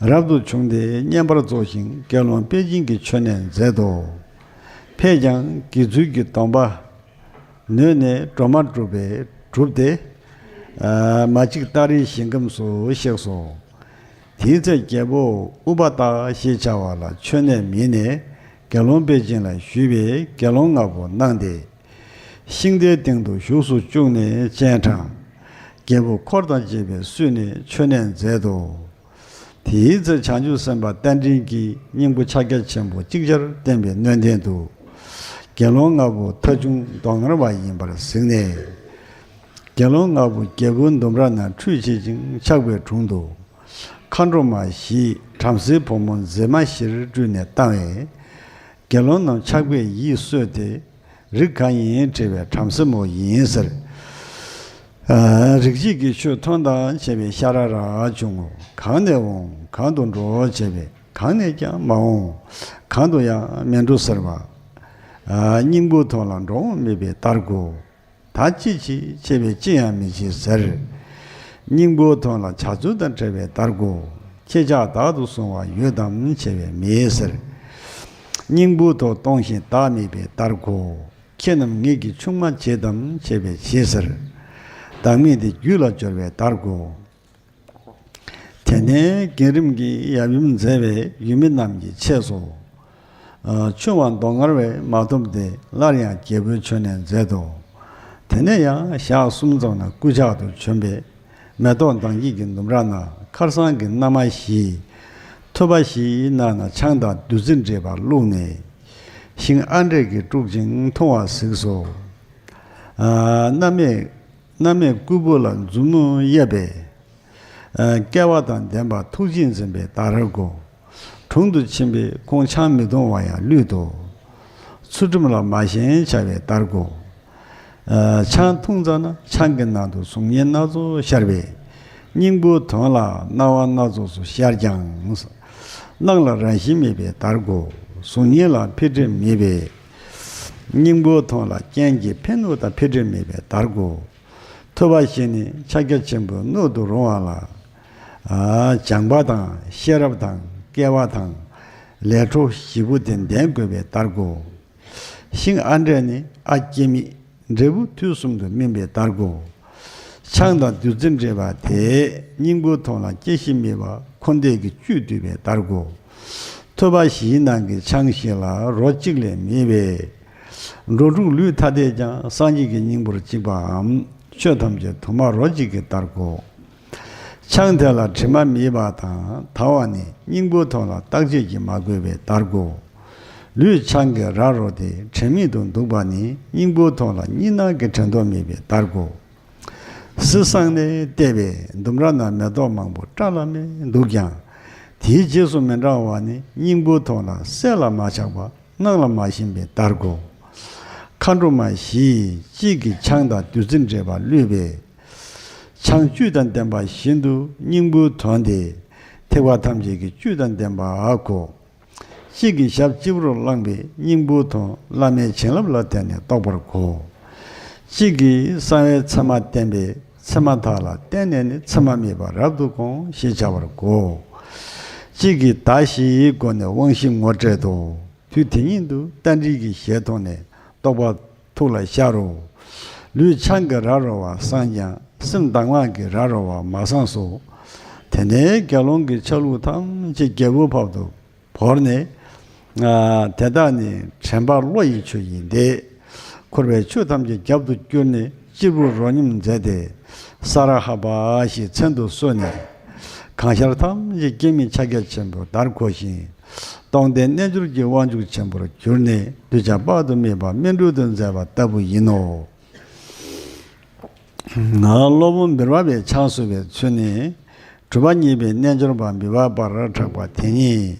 རབ་ཏུ་བྱུང་སྟེ་བསྙེན་པར་རྫོགས་ཤིང་དགེ་སློང་པཎ་ཆེན་གྱི་མཆོད་གནས་མཛད་དོ། ཕས་ཀྱང་དགེ་ཚུལ་གྱི་སྡོམ་པ་ནོད་ནས་སྒྲོལ་མ་གྲུབ་པས་གྲུབ་སྟེ། མ་གཅིག་སྟ་རིའི་ཞིང་ཁམས་སུ་གཤེགས་སོ། དེའི་ཚེ་རྒྱལ་པོ་ཨུ་པ་ཏ་ཞེས་བྱ་བ་ལ་མཆོད་གནས་མེད་ནས་དགེ་སློང་པཎ་ཆེན་ལ་ཞུས་པས་དགེ་སློང་ལྔ་པོ་གནང་སྟེ། ཤིང་རྟའི་སྟེང་དུ་བཞུགས་སུ་བཅུག་ནས་སྤྱན་དྲངས། རྒྱལ་པོ་འཁོར་དང་བཅས་པས་བསུས་ནས་མཆོད་གནས་མཛད་དོ། དེའི་ཚེ་བྱང་ཆུབ་སེམས་དཔའ་རྟ་མགྲིན་གྱིས་སྙིང་པོ་ཕྱག་རྒྱ་ཆེན་པོ་ཅིག་ཅར་བསྟན་པའི་སྣོད་ལྡན་དུ། དགེ་སློང་ལྔ་པོ་ཐ་ཆུང་མདོག་མངར་བ་ཡིན་པར་གཟིགས་ནས། དགེ་སློང་ལྔ་པོ་རྒྱལ་པོའི་ལྡུམ་ར་ན་ཁྲུས་བྱེད་ཅིང་ཆགས་པའི་དྲུང་དུ། མཁའ་འགྲོ་མ་བཞིས་བྲམ་ཟེའི་བུ་མོ་མཛེས་མ་བཞིར་སྤྲུལ་ནས་བཏང་བས། དགེ་སློང་རྣམས་ཆགས་པས་ཡིད་གསོས་ཏེ། རིགས་གང་ཡིན་དྲིས་པས་བྲམ་ཟེ་མོ་ཡིན་ཟེར། རིགས་བྱེད་ཀྱི་ཆོས་མཐོང་དང་བྱས་པས་ཤ་ར་ར་བྱུང་ངོ་། གང་ནས་འོང་གང་དུ་འགྲོ་བྱས་པས་གང་ནས་ཀྱང་མ་འོང་། གང་དུ་ཡང་མི་འགྲོ་ཟེར་བ། སྙིང་པོ་མཐོང་ལ་འགྲོ་འོང་མེད་པས་བལྟར་དགོས། ད་ཅི་བྱེད་བྱས་པས་ཅི་ཡང་མི་བྱེད་ཟེར། སྙིང་པོ་མཐོང་ལ་བྱ་རྩོལ་དང་བྲལ་བས་བལྟར་དགོས། ཁྱེད་ཅག་བདག་ཏུ་བཟུང་བ་ཡོད་དམ་བྱས་པས་མེད་ཟེར། སྙིང་པོ་མཐོང་སྟོང་ཞིང་བདག་མེད་པས་བལྟར་དགོས། ཁྱེད་རྣམས་ངེད་ཀྱི་ཆུང་མ་བྱེད་དམ་བྱས་པས་བྱེད་ཟེར། བདག་མེད་དེ་རྒྱུད་ལ་སྦྱོར་བས་བལྟར་དགོས། དེ་ནས་རྒན་རིམ་གྱིས་ཡབ་ཡུམ་མཛད་པའི་ཡུལ་མི་རྣམས་ཀྱི་ཆས་སོ། ཆུང་བ་མདོག་མངར་བས་མ་ཐོབ་སྟེ་སླར་ཡང་རྒྱལ་པོའི་མཆོད་གནས་མཛད་དོ། དེ་ནས་ཡང་ཞག་གསུམ་ཙམ་ན་སྐུ་གཤེགས་སུ་བྱོན་པས། མེ་ཏོག་མདངས་སྐྱེད་ཀྱི་ལྡུམ་ར་ན་ཁར་སང་གི་མནའ་མ་བཞིས། ཐུབ་པ་བཞིའི་ནང་ན་ཆང་དང་བདུད་རྩི་འདྲེས་པ་བླུགས་ནས། ཤིང་ཨ་འབྲས་ཀྱིས་དཀྲུག་ཅིང་འཐུང་བ་གཟིགས་སོ། མནའ་མས་མནའ་མས་སྐུ་བུ་ལ་མཛུབ་མོ་གཡས་པས། སྐལ་བ་དང་ལྡན་པ་ཐུགས་རྗེས་འཛིན་པས་བལྟར་དགོས། དྲུང་དུ་ཕྱིན་པས་ཁོང་ཆང་མི་འཐུང་བ་ཡང་བླུད་དོ། ཚུལ་ཁྲིམས་ལ་མ་ཞེན་བྱ་བས་བལྟར་དགོས། ཆང་འཐུང་ཙ་ན་ཆང་གི་ནང་དུ་གཟུགས་བརྙན་སྣ་ཚོགས་ཤར་བས། སྙིང་པོ་དོན་ལ་སྣང་བ་སྣ་ཚོགས་སུ་ཤར་ཀྱང་། སྣང་ལ་རང་བཞིན་མེད་པས་བལྟར་དགོས། གཟུགས་བརྙན་ལ་འཕེལ་འགྲིབ་མེད་པས། སྙིང་པོ་དོན་ལ་རྐྱེན་གྱིས་འཕེལ་ནུག་དང་འཕེལ་འགྲིབ་མེད་པས་བལྟར་དགོས། ཐུབ་པ་བཞི་ནི་ཕྱག་རྒྱ་ཆེན་པོའི་སྣོད་དུ་རུང་བ་ལ། སྦྱངས་པ་དང་ཤེས་རབ་དང་སྐལ་བ་དང་ལས་འཕྲོ་བཞི་པོ་དེ་ལྡན་དགོས་པས་བལྟར་དགོས། ཤིང་ཨ་འབྲས་ནི་ཨ་སྐྱེ་མེད། འབྲས་བུ་དུས་གསུམ་དུ་སྨིན་པའི་བརྡར་གོ། ཆང་དང་བདུད་རྩི་འདྲེས་པ་དེས། སྙིང་པོའི་དོན་ལ་སྐྱེ་ཤི་མེད་པ། འཁོར་འདས་ཀྱི་བཅུད་བསྡུས་པའི་བརྡར་གོ། ཐོས་པ་བཞིའི་ནང་གི་ཆང་བཞི་ལ་རོ་གཅིག་ལས་མེད་པས། འགྲོ་དྲུག་ལུས་ཐ་དད་ཀྱང་སངས་རྒྱས་ཀྱི་སྙིང་པོར་གཅིག་པའམ། ཆོས་ཐམས་ཅད་དུ་མ་རོ་གཅིག་གི་བརྡར་གོ། ཆང་དེ་ལ་དྲི་མ་མེད་པ་དང་དར་བ་ནི་སྙིང་པོའི་དོན་ལ་བརྟག་དཔྱད་ཀྱིས་མ་གོས་པའི་བརྡར་གོ། ལུས་ཆང་གིས་ར་རོ་སྟེ་དྲན་མེད་དུ་འདུག་པ་ནི་སྙིང་པོའི་དོན་ལ་གཉིས་སྣང་གི་དྲན་རྟོག་མེད་པའི་བརྡར་གོ། གསེར་སྲང་ནས་བལྟས་པས་ལྡུམ་ར་ན་མེ་ཏོག་མང་པོ་བཀྲ་ལམ་མེ་འདུག་ཀྱང་། དེའི་རྗེས་སུ་མི་འབྲང་བ་ནི་སྙིང་པོའི་དོན་ལ་གསལ་ལ་མ་ཆགས་པ། སྣང་ལ་མ་ཞེན་པའི་བརྡར་གོ། མཁའ་འགྲོ་མ་བཞིས་གཅིག་གིས་ཆང་དང་བདུད་རྩི་འདྲེས་པ་བླུས་པས། ཆང་བཅུད་དང་ལྡན་པ་བཞིན་དུ་སྙིང་པོའི་དོན་དེ་ཐེག་པ་ཐམས་ཅད་ཀྱི་བཅུད་དང་ལྡན་པ་གོ། གཅིག་གིས་ཞབས་སྤྱི་བོར་བླངས་པས་སྙིང་པོའི་དོན་བླ་མའི་བྱིན་རླབས་ལ་བརྟེན་ནས་རྟོགས་པར་གོ། གཅིག་གིས་གསང་བའི་མཚན་མ་བསྟན་པས་མཚན་མ་དག་ལ་བརྟེན་ནས་ནི་མཚན་མ་མེད་པ་རབ་ཏུ་དགོངས་ཞེས་བྱ་བར་གོ། གཅིག་གིས་བརྡ་བཞིའི་སྒོ་ནས་དབང་བཞི་ངོ་སྤྲད་དོ། དུས་དེ་ཉིད་དུ་རྟ་མགྲིན་གྱི་ཞལ་མཐོང་ནས་རྟོགས་པ་ཐུགས་ལ་ཤར་རོ། ལུས་ཆང་གིས་ར་རོ་བ་སངས་ཀྱང་སེམས་གདམས་ངག་གིས་ར་རོ་བ་མ་སངས་སོ། དེ་ནས་དགེ་སློང་གི་ཆ་ལུགས་ཐམས་ཅད་རྒྱལ་པོ་ཕབ་ཏུ་བོར་ནས། ཨ། དེ་དག་ནི་དྲན་པ་བློ་ཡི་ཆུ་ཡིན་ཏེ། འཁོར་བའི་ཆོས་ཐམས་ཅད་རྒྱབ་ཏུ་བསྐྱུར་ནས་གཅེར་བུར་རོ་སྙོམས་མཛད་དེ། ས་ར་ཧ་པ་ཞེས་མཚན་དུ་གསོལ་ནས། གང་ཤར་ཐམས་ཅད་སྐྱེ་མེད་ཕྱག་རྒྱ་ཆེན་པོའི་བརྡར་གོ་ཞིང་། སྟོང་བདེན་རྣལ་འབྱོར་གྱི་དབང་ཕྱུག་ཆེན་པོར་གྱུར་ནས་གདུལ་བྱ་དཔག་ཏུ་མེད་པ་སྨིན་གྲོལ་དུ་མཛད་པ་ལྟ་བུ་ཡིན་ནོ། ང་སློབ་དཔོན་བིར་བ་པས་ཆང་གསོལ་བའི་ཚུལ་ནི། གྲུབ་པ་བརྙེས་པའི་རྣལ་འབྱོར་པ་བིར་བ་པར་གྲགས་པ་དེ་ཉིད།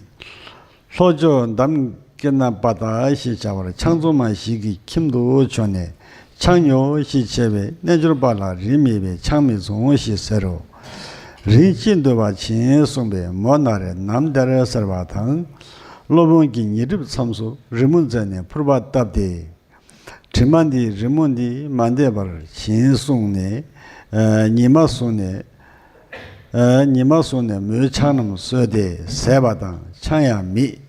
ལྷོ་ཕྱོགས་འདམ་ཀི་ན་པ་ཏ་ཞེས་བྱ་བར་ཆང་བཙོང་མ་ཞིག་གི་ཁྱིམ་དུ་བྱོན་ནས། ཆང་ཉོ་ཞེས་བྱས་པས། རྣལ་འབྱོར་པ་ལ་རིན་མེད་པས་ཆང་མི་བཙོང་ཞེས་ཟེར་རོ། རིན་ཅི་འདོད་པ་བྱིན་གསུངས་པས། མོ་ན་རེ་ནམ་དེར་ཟེར་བ་དང་། སློབ་དཔོན་གྱིས་ཉི་གྲིབ་མཚམས་སུ་རི་མོ་མཛད་ནས་ཕུར་པ་བཏབ་སྟེ། དྲི་མ་འདིས་རི་མོ་འདི་མ་འདེད་པར་བྱིན་གསུངས་ནས། ཨ། ཉི་མ་བཟུང་ནས། ཨ། ཉི་མ་བཟུང་ནས་མོའི་ཆང་རྣམས་གསོལ་ཏེ་ཟས་པ་དང་ཆང་ཡང་མེད།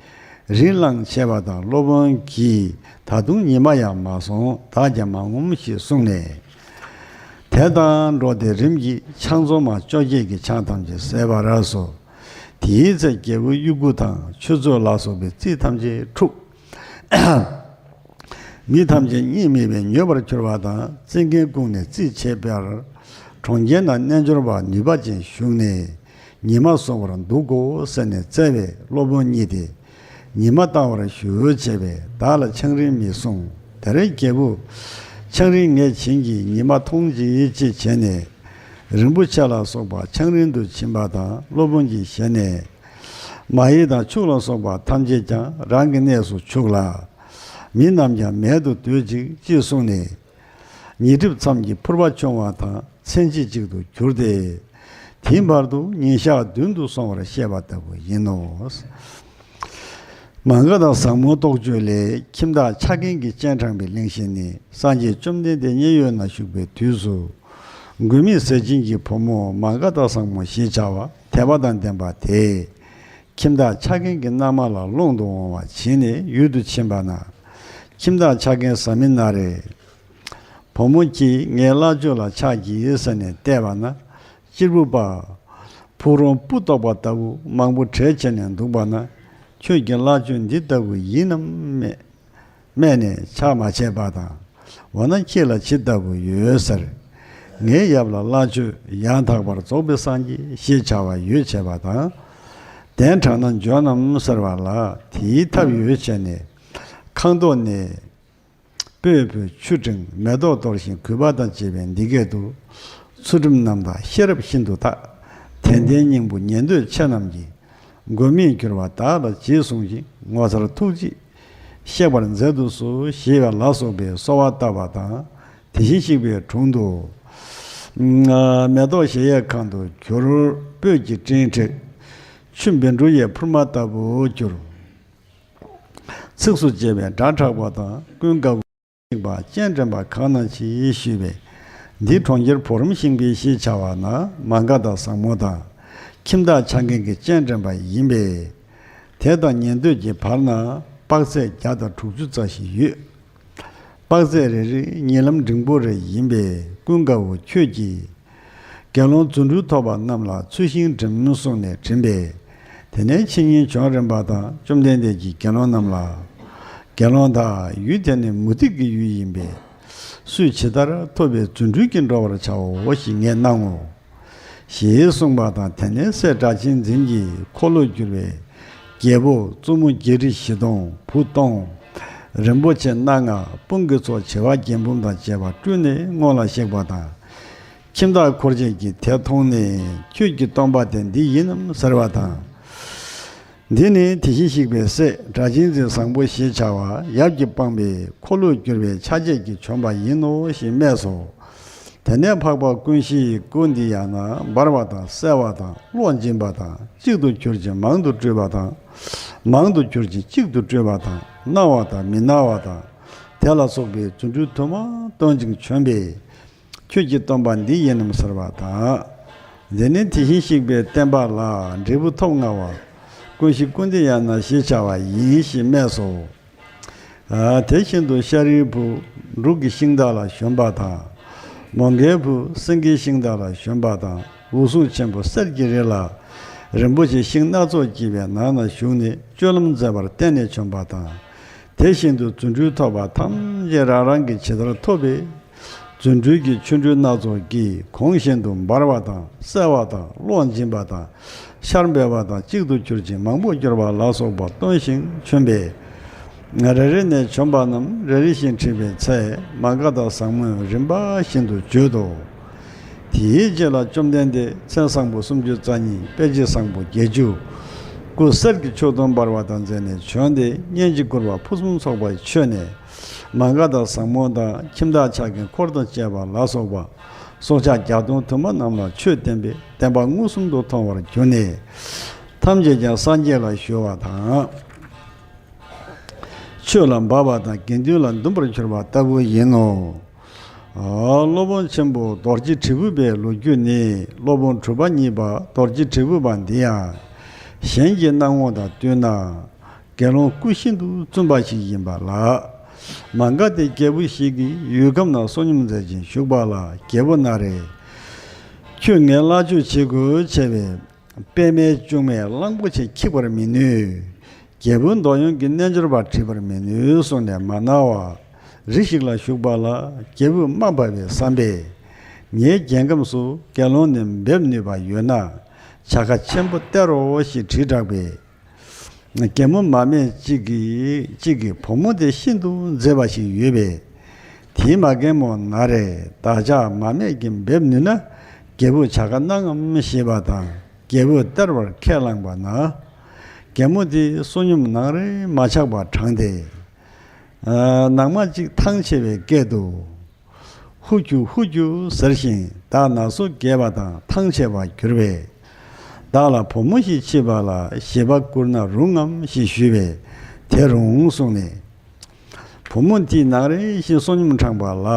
རིན་བླངས་བྱས་པ་དང་སློབ་དཔོན་གྱིས། ད་དུང་ཉི་མ་ཡང་མ་སོང་། བདག་ཀྱང་མ་ངོམས་ཞེས་གསུངས་ནས། དེ་དང་འགྲོགས་ཏེ་རིམ་གྱིས་ཆང་བཙོང་མ་བཅོ་བརྒྱད་ཀྱིས་ཆང་ཐམས་ཅད་ཟས་པར་སོ། དེའི་ཚེ་རྒྱལ་པོའི་དབྱུ་གུ་དང་ཆུ་ཚོད་ལ་སོགས་པའི་རྩིས་ཐམས་ཅད་འཁྲུགས། མི་ཐམས་ཅད་གཉིད་མེད་པས་མྱོས་པར་གྱུར་པ་དང་། རྩིས་མཁན་བཀུག་ནས་རྩིས་བྱེད་པར། གྲོང་ཁྱེར་ན་རྣལ་འབྱོར་པ་ནུས་པ་ཅན་བཞུགས་ནས། ཉི་མ་གསོ་བར་འདུག་གོ་ཟེར་ནས་བཙལ་བས་སློབ་དཔོན་གཉིད་དེ། ཉི་མ་བལྟ་བར་ཞུ་བྱས་པས། བདག་ལ་ཆང་རིན་མི་གསུང་། དེར་རྒྱལ་པོ། ཆང་རིན་ངས་བྱིན་གྱིས། ཉི་མ་མཐོང་ཅིག་ཅེས་བྱས་ནས། རིན་པོ་ཆེ་ལ་སོགས་པ་ཆང་རིན་དུ་བྱིན་པ་དང་སློབ་དཔོན་གྱི་ཞལ་ནས། མ་ཧེ་དང་ཕྱུགས་ལ་སོགས་པ་ཐམས་ཅད་ཀྱང་རང་གི་གནས་སུ་ཆུག་ལ། མི་རྣམས་ཀྱང་མལ་དུ་སྡོད་ཅིག་ཅེས་གསུངས་ནས། ཉི་གྲིབ་མཚམས་ཀྱི་ཕུར་པ་ཕྱུང་བ་དང་མཚན་གཅིག་ཅིག་ཏུ་གྱུར་ཏེ། དེའི་བར་དུ་ཉིན་ཞག་བདུན་དུ་སོང་བར་བཤད་པ་ལྟ་བུ་ཡིན་ནོ། མ་ག་དྷ་བཟང་མོའི་རྟོགས་བརྗོད་ལས། ཁྱིམ་བདག་ཆ་མཁན་གྱི་སྤྱན་དྲངས་པའི་གླེང་གཞི་ནི། སངས་རྒྱས་བཅོམ་ལྡན་འདས་མཉན་ཡོད་ན་བཞུགས་པའི་དུས་སུ། མགོན་མེད་ཟས་སྦྱིན་གྱི་བུ་མོ་མ་ག་དྷ་བཟང་མོ་ཞེས་བྱ་བ་དད་པ་དང་ལྡན་པ་དེས། ཁྱིམ་བདག་ཆ་མཁན་གྱི་མནའ་མ་ལ་སློང་དུ་འོང་བ་བྱིན་ནས་ཡུལ་དུ་ཕྱིན་པ་ན། ཁྱིམ་བདག་ཆ་མཁན་ཟ་མི་ན་རེ། བུ་མོ་ཁྱེད་ངའི་བླ་མཆོད་ལ་ཕྱག་བགྱིས་ཟེར་ནས་བལྟས་པ་ན། གཅེར་བུ་པ། ཕུག་རོན་སྤུ་བཏོག་པ་ལྟ་བུ་མང་པོ་བྲེས་བྱས་ནས་འདུག་པ་ན། ཁྱོད་ཀྱི་བླ་མཆོད་འདི་ལྟ་བུ་ཡིན་ནམ་སྨྲས། སྨྲས་ནས་ཕྱག་མ་བྱས་པ་དང་། འོ་ན་ཁྱེད་ལ་ཇི་ལྟ་བུ་ཡོད་ཟེར། ངའི་ཡབ་ལ་བླ་མཆོད་ཡང་དག་པར་རྫོགས་པའི་སངས་རྒྱས་ཞེས་བྱ་བ་ཡོད་བྱས་པ་དང་། གདན་དྲངས་ན་འབྱོན་ནམ་ཟེར་བ་ལ་དེའི་ཐབས་ཡོད་བྱས་ནས། ཁང་ཐོག་ནས་སྤོས་ཕུལ་ཆུ་སྤྲིངས་མེ་ཏོག་གཏོར་ཞིང་གུས་པ་དང་བཅས་པའི་འདི་སྐད་དུ། ཚུལ་ཁྲིམས་རྣམ་དག་ཤེས་རབ་ཤིན་ཏུ་དག་དད་ལྡན་སྙིང་པོ་ཉན་ཐོས་ཆེ་རྣམས་ཀྱིས། མགོན་མེད་གྱུར་པ་བདག་ལ་རྗེས་བཟུང་ཞིང་། ངོ་མཚར་ཐུགས་རྗེས་གཤེགས་པར་མཛད་དུ་གསོལ་ཞེས་པ་ལ་སོགས་པའི་གསོལ་བ་བཏབ་པ་དང་། དེ་བཞིན་གཤེགས་པའི་དྲུང་དུ། མེ་ཏོག་གཞལ་ཡས་ཁང་དུ་གྱུར། སྤོས་ཀྱི་སྤྲིན་འཁྲིགས། ཆུ་བཻ་ཌཱུརྱའི་ཕུར་མ་ལྟ་བུར་གྱུར། ཚིགས་སུ་བཅད་པའི་སྒྲ་གྲགས་པ་དང་ཀུན་དགའ་བོ། གཤེགས་པ་སྤྱན་འདྲེན་པ་གང་ན་མཆིས་ཞུས་པས། འདི་གྲོང་ཁྱེར་བུ་རམ་ཤིང་པའི་ཞེས་བྱ་བ་ན་མ་ག་དྷ་བཟང་མོ་དང་། ཁྱིམ་བདག་ཆ་མཁན་གྱི་སྤྱན་འདྲེན་པ་ཡིན་པས། དེ་དང་ཉན་ཐོས་ཀྱི་བར་ན་དཔག་ཚད་བརྒྱ་དང་དྲུག་ཅུ་རྩ་བཞི་ཡོད། དཔག་ཚད་རེ་རེ་ཉིན་ལམ་འབྲིང་པོ་རེ་ཡིན་པས། ཀུན་དགའ་བོ་ཁྱོད་ཀྱིས་དགེ་སློང་རྫུ་འཕྲུལ་ཐོབ་པ་རྣམས་ལ་ཚུལ་ཤིང་བྲིམ་གསུངས་ནས་བྲིམས་པས། དེ་ནས་ཕྱི་ཉིན་བྱོན་རན་པ་དང་། བཅོམ་ལྡན་འདས་ཀྱིས་དགེ་སློང་རྣམས་ལ། དགེ་སློང་དག་ཡུལ་དེ་ནི་མུ་སྟེགས་ཀྱི་ཡུལ་ཡིན་པས། སུས་ཇི་ལྟར་ཐོབ་པའི་རྫུ་འཕྲུལ་གྱིས་འགྲོ་བར་བྱའོ་ཞེས་ངས་གནང་ངོ་། ཞེས་གསུངས་པ་དང་། དེ་ནས་སྲས་སྒྲ་གཅན་འཛིན་གྱི་འཁོར་ལོས་སྒྱུར་བའི་རྒྱལ་པོ་བཙུན་མོ་བརྒྱད་ཁྲི་བཞི་སྟོང་བུ་སྟོང་། རིན་པོ་ཆེ་སྣ་ལྔ་དཔུང་གི་ཚོགས་བྱེ་བ་བརྒྱད་འབུམ་དང་བཅས་པ་སྤྲུལ་ནས་སྔོན་ལ་གཤེགས་པ་དང་། ཁྱིམ་བདག་འཁོར་བཅས་ཀྱིས་དེ་མཐོང་ནས། ཁྱོད་ཀྱི་སྟོན་པ་དེ་འདི་ཡིན་ནམ་ཟེར་བ་དང་། འདི་ནི་དེ་བཞིན་གཤེགས་པའི་སྲས་སྒྲ་གཅན་འཛིན་བཟང་པོ་ཞེས་བྱ་བ་ཡབ་ཀྱིས་སྤངས་པའི་འཁོར་ལོས་སྒྱུར་བའི་ཆ་བྱད་ཀྱིས་བྱོན་པ་ཡིན་ནོ་ཞེས་སྨྲས་སོ། དེ་ནས་འཕགས་པ་ཀུན་གཞིའི་སྐུ་འདི་ཡང་ན་འབར་བ་དང་གསལ་བ་དང་གློག་འབྱིན་པ་དང་། གཅིག་ཏུ་གྱུར་ཅིང་མང་དུ་སྤྲུལ་པ་དང་། མང་དུ་གྱུར་ཅིང་གཅིག་ཏུ་སྤྲུལ་པ་དང་། སྣང་བ་དང་མི་སྣང་བ་དང་། དེ་ལ་སོགས་པའི་རྫུ་འཕྲུལ་དུ་མ་སྟོན་ཅིང་བྱོན་པས། ཁྱོད་ཀྱི་སྟོན་པ་འདི་ཡིན་ནམ་ཟེར་བ་དང་། འདི་ནི་དེ་བཞིན་གཤེགས་པའི་བསྟན་པ་ལ་འབྲས་བུ་ཐོབ་མངའ་བ་ཀུན་གཞི་ཀུན་བདེ་ཡང་ན་ཞེས་བྱ་བ་ཡིན་ཞེས་སྨྲས་སོ། ཨ། དེ་བཞིན་དུ་ཤཱ་རིའི་བུ་འབྲུག་གི་ཤིང་རྟ་ལ་ཞོན་པ་དང་། མོའུ་འགལ་བུ་སེང་གེའི་ཤིང་རྟ་ལ་ཞོན་པ་དང་། འོད་སྲུང་ཆེན་པོ་གསེར་གྱི་རི་ལ་རིན་པོ་ཆེ་ཤིང་སྣ་ཚོགས་སྐྱེས་པའི་ནང་ན་བཞུགས་ནས་སྤྱོད་ལམ་མཛད་པར་བརྟེན་ནས་བྱོན་པ་དང་། དེ་བཞིན་དུ་རྫུ་འཕྲུལ་ཐོབ་པ་ཐམས་ཅད་རང་རང་གིས་ཇི་ལྟར་ཐོབ་པའི་རྫུ་འཕྲུལ་གྱི་ཆོ་འཕྲུལ་སྣ་ཚོགས་ཀྱིས་གོང་བཞིན་དུ་འབར་བ་དང་གསལ་བ་དང་གློག་འབྱིན་པ་དང་ཤར་འབེབས་པ་དང་གཅིག་ཏུ་གྱུར་ཅིང་མང་པོ་གྱུར་པ་ལ་སོགས་པ་སྟོན་ཞིང་བྱོན་པས། རེ་རེ་ནས་བྱོན་པ་རྣམས་རེ་རེ་བཞིན་ཁྲིད་པའི་ཚེ། མ་ག་དྷ་བཟང་མོས་རིམ་པ་བཞིན་དུ་བརྗོད་དོ། དེའི་རྗེས་ལ་བཅོམ་ལྡན་འདས་མཚན་བཟང་པོ་སུམ་ཅུ་རྩ་གཉིས། དཔེ་བྱད་བཟང་པོ་བརྒྱད་ཅུ། སྐུ་གསེར་གྱི་མཆོག་ཏུ་འབར་བ་དང་མཛད་ནས་བྱོན་ཏེ། སྙན་གྱི་བཀུར་བ་ཕུན་སུམ་ཚོགས་པ་མཆོད་ནས། མ་ག་དྷ་བཟང་མོ་དང་ཁྱིམ་བདག་ཕྱག་གི་འཁོར་དང་བཅས་པ་ལ་སོགས་པ་སྲོག་ཆགས་བརྒྱ་སྟོང་དུ་མ་རྣམས་ལ་ཆོས་བསྟན་པས་བསྟན་པ་མངོན་སུམ་དུ་མཐོང་བར་གྱུར་ནས། ཐམས་ཅད་ཀྱང་སངས་རྒྱས་ལ་ཞུ་བ་དང་། ཆོས་ལ་འབབ་པ་དང་དགེ་འདུན་ལ་འདུན་པར་གྱུར་པ་ལྟ་བུ་ཡིན་ནོ། ཨ། སློབ་དཔོན་ཆེན་པོ་རྡོ་རྗེ་དྲིལ་བུ་པའི་ལོ་རྒྱུས་ནི། སློབ་དཔོན་གྲུབ་པ་བརྙེས་པ་རྡོ་རྗེ་དྲིལ་བུ་པ་འདི་ཡང་གཞན་གྱི་སྣང་ངོ་དང་བསྟུན་ན། དགེ་སློང་སྐུ་ཤིན་ཏུ་བཙུན་པ་ཞིག་ཡིན་པ་ལགས། མ་ག་དྷའི་རྒྱལ་པོ་ཞིག་གིས་ཡུལ་ཁམས་ན་བསོད་སྙོམས་མཛད་ཅིང་བཞུགས་པ་ལ། རྒྱལ་པོ་ན་རེ། ཁྱོད་ངའི་བླ་མཆོད་བྱེད་དགོས་བྱས་པས། པདྨའི་ལྕུག་མས་གླང་པོ་ཆེ་འཁྱིད་པར་མི་ནུས། རྒྱལ་པོའི་འདོད་ཡོན་གྱི་རྣལ་འབྱོར་པ་འཁྲིད་པར་མི་ནུས་གསུངས་ནས་མ་གནང་བར་རི་ཞིག་ལ་བཞུགས་པ་ལ། རྒྱལ་པོས་དམའ་བབས་པའི་བསམ་པས། ངའི་རྒྱལ་ཁམས་སུ་དགེ་སློང་ནི་འབེབས་ནུས་པ་ཡོད་ན། བྱ་དགའ་ཆེན་པོ་སྟེར་རོ་ཞེས་དྲིས་དྲགས་པས། རྒན་མོ་མ་སྨད་གཅིག་གིས་གཅིག་གིས་བུ་མོ་དེ་ཤིན་ཏུ་མཛེས་པ་ཞིག་ཡོད་པས། དེའི་མ་རྒན་མོ་ན་རེ། བདག་ཅག་མ་སྨད་ཀྱིས་འབེབས་ནུས་ན། རྒྱལ་པོས་བྱ་དགའ་གནང་ངམ་ཞེས་པ་དང་། རྒྱལ་པོས་སྟེར་བར་ཁས་བླངས་པ་ན། རྒན་མོ་དེ་བསོད་སྙོམས་ནང་རེ་མ་ཆག་པར་དྲངས་ཏེ། ཨ། ནང་མ་གཅིག་ཐང་ཆད་པའི་སྐད་དུ། ཧུ་ཁྱུ་ཧུ་ཁྱུ་ཟེར་ཞིང་བདག་ན་སོ་རྒས་པ་དང་ཐང་ཆད་པར་གྱུར་པས། བདག་ལ་བུ་མོ་ཞིག་མཆིས་པ་ལ་བཞེས་པ་བསྐུར་ན་རུང་ངམ་ཞེས་ཞུས་པས། དེ་རུང་གསུངས་ནས། བུ་མོ་དེས་ནང་རེ་བཞིན་བསོད་སྙོམས་དྲངས་པ་ལ།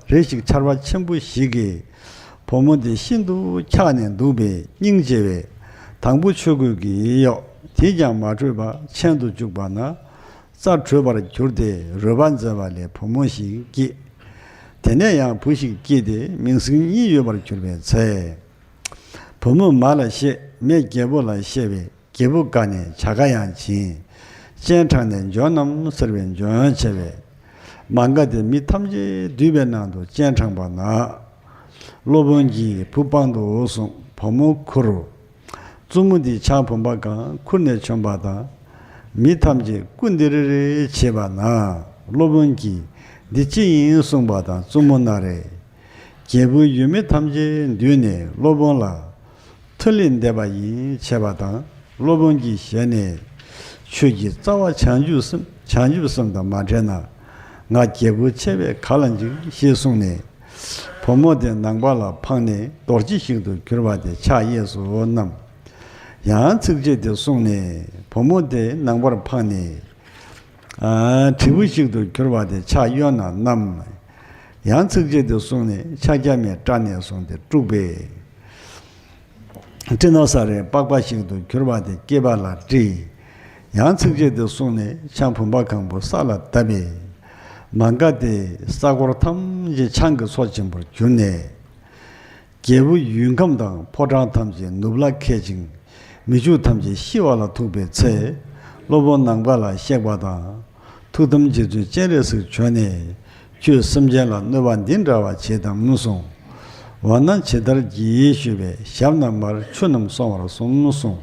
རེ་ཞིག་ཆར་པ་ཆེན་པོ་ཞིག་གིས་བུ་མོ་དེ་ཤིན་ཏུ་འཁྱགས་ནས་འདུག་པས་སྙིང་རྗེ་བས། དང་པོ་ཆོས་གོས་ཀྱིས་གཡོགས། དེས་ཀྱང་མ་དྲོས་པ་མཆན་དུ་བཅུག་པ་ན། རྩ་དྲོས་པར་གྱུར་ཏེ་རོལ་པ་མཛད་པ་ལས་བུ་མོ་ཞིག་སྐྱེས། དེ་ནས་ཡང་བུ་ཞིག་སྐྱེས་ཏེ་མིང་སྲིང་གཉིས་ཡོད་པར་གྱུར་པའི་ཚེ། བུ་མོས་མ་ལ་བཤད། མས་རྒྱལ་པོ་ལ་བཤད་པས། རྒྱལ་པོ་དགའ་ནས་བྱ་དགའ་ཡང་བྱིན། སྤྱན་དྲངས་ནས་འབྱོན་ནམ་ཟེར་བས་འབྱོན་བྱས་པས། མ་ག་དྷའི་མི་ཐམས་ཅད་འདུས་པའི་ནང་དུ་སྤྱན་དྲངས་པ་ན། སློབ་དཔོན་གྱིས་བུ་པང་དུ་བཟུང་བུ་མོ་ཁུར། བཙུན་མོ་འདི་ཆང་བུམ་པ་གང་ཁུར་ནས་བྱོན་པ་དང་། མི་ཐམས་ཅད་སྐུ་འདི་རེ་རེ་བྱེད་པ་ན། སློབ་དཔོན་གྱིས་འདི་ཅི་ཡིན་གསུངས་པ་དང་། བཙུན་མོ་ན་རེ། རྒྱལ་པོའི་ཡུལ་མི་ཐམས་ཅད་འདུས་ནས་སློབ་དཔོན་ལ་ཐུགས་ལས་འདས་པ་ཡིན་བྱས་པ་དང་། སློབ་དཔོན་གྱི་ཞལ་ནས། ཁྱོད་ཀྱི་རྩ་བ་བྱང་ཆུབ་སེམས། བྱང་ཆུབ་སེམས་དང་མ་བྲལ་ན། ང་རྒྱལ་པོ་ཆེ་བས་ག་ལ་འཇིགས་ཞེས་གསུངས་ནས། བུ་མོ་དེ་ནང་པ་ལ་འཕངས་ནས་རྡོ་རྗེ་ཞིག་ཏུ་གྱུར་པ་དེ་ཕྱག་གཡས་སུ་བསྣམས། ཡང་ཚིགས་བཅད་དེ་གསུངས་ནས་བུ་མོ་དེ་ནང་པར་འཕངས་ནས། ཨ། དྲིལ་བུ་ཞིག་ཏུ་གྱུར་པ་དེ་ཕྱག་གཡོན་ན་བསྣམས། ཡང་ཚིགས་བཅད་དེ་གསུངས་ནས་ཕྱག་རྒྱ་མའི་སྐྲ་ནས་བཟུང་སྟེ་དཀྲུགས་པས། སྤྲི་ན་ས་རའི་པགས་པ་ཞིག་ཏུ་གྱུར་པ་དེ་སྐེད་པ་ལ་དཀྲིས། ཡང་ཚིགས་བཅད་དེ་གསུངས་ནས་ཆང་བུམ་པ་གང་པོ་ས་ལ་བརྡབས་པས། མ་འགགས་ཏེ་ས་འཁོར་ཐམས་ཅད་ཆང་གི་མཚོ་ཆེན་པོར་གྱུར་ནས། རྒྱལ་པོ་ཡུལ་ཁམས་དང་ཕོ་བྲང་ཐམས་ཅད་ནུབ་ལ་ཁད་ཅིང་། མི་ཕྱུགས་ཐམས་ཅད་ཤི་བ་ལ་ཐུག་པའི་ཚེ། སློབ་དཔོན་ནམ་མཁའ་ལ་གཤེགས་པ་དང་། ཐུགས་དམ་རྗེ་བཙུན་སྤྱན་རས་གཟིགས་བྱོན་ནས། ཁྱོད་སེམས་ཅན་ལ་གནོད་པ་འདི་འདྲ་བ་བྱེད་དམ་གསུངས། འོ་ན་ཇི་ལྟར་བགྱི་ཞུས་པས། ཞབས་རྣམས་མར་ཆུ་རྣམས་སོང་བར་གསུངས་གསུངས།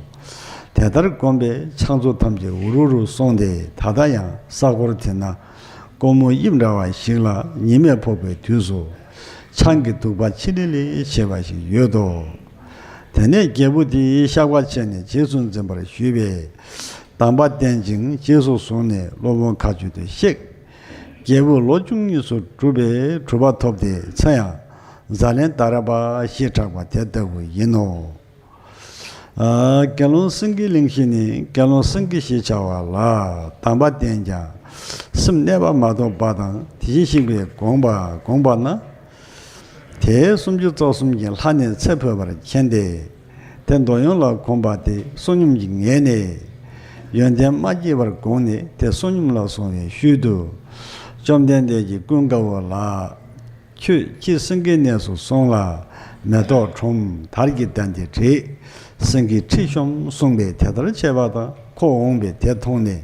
དེ་ལྟར་བསྒོམས་པས་ཕྱག་མཚོ་ཐམས་ཅད་འུར་འུར་སོང་སྟེ། ད་ལྟ་ཡང་ས་འཁོར་དེ་ན་ཀོ་མུ་དབྱིབས་འདྲ་བ་ཞིག་ལ་ཉི་མས་ཕོག་པའི་དུས་སུ། ཆང་གི་དུག་པ་ཆི་ལི་ལི་བྱེད་པ་ཞིག་ཡོད་དོ། དེ་ནས་རྒྱལ་པོ་དེས་བཤགས་པ་བྱས་ནས་རྗེས་སུ་འཛིན་པར་ཞུས་པས། དམ་པ་བསྟེན་ཅིང་རྗེས་སུ་བཟུང་ནས་སློབ་དཔོན་མཁའ་སྤྱོད་དུ་གཤེགས། རྒྱལ་པོས་ལོ་བཅུ་གཉིས་སུ་གྲུབ་པའི་གྲུབ་པ་ཐོབ་སྟེ། མཚན་ཡང་ཛཱ་ལན་ཏ་ར་པ་ཞེས་གྲགས་པ་དེ་ལྟ་བུ་ཡིན་ནོ། ཨ། དགེ་སློང་སེང་གེའི་གླིང་བཞི་ནི། དགེ་སློང་སེང་གེ་ཞེས་བྱ་བ་ལ་དམ་པ་བསྟེན་ཀྱང་སེམས་གནས་པ་མ་ཐོབ་པ་དང་། དེ་བཞིན་གཤེགས་པས་དགོངས་པ་དགོངས་པ་ན། དེས་སུམ་ཅུ་རྩ་གསུམ་གྱི་ལྷ་ནི་ཚེ་འཕོས་པར་མཁྱེན་ཏེ། དེ་འདོད་ཡོན་ལ་གོམས་པ་དེ་བསོད་སྙོམས་ཀྱི་ངད་ནས། ཡོན་ཏན་མ་སྐྱེས་པར་དགོངས་ནས། དེ་བསོད་སྙོམས་ལ་སོང་བའི་ཤུལ་དུ། བཅོམ་ལྡན་འདས་ཀྱིས་ཀུན་དགའ་བོ་ལ། ཁྱོད་ཀྱིས་སེང་གེའི་གནས་སུ་སོང་ལ། མེ་ཏོག་ཁྲོམ་དར་གྱི་གདན་དེ་བྲིས། སེང་གེའི་ཁྲི་ཤོམ་གསུངས་པས། དེ་ལྟར་བྱས་པ་དང་། ཁོ་འོངས་པས་དེ་མཐོང་ནས།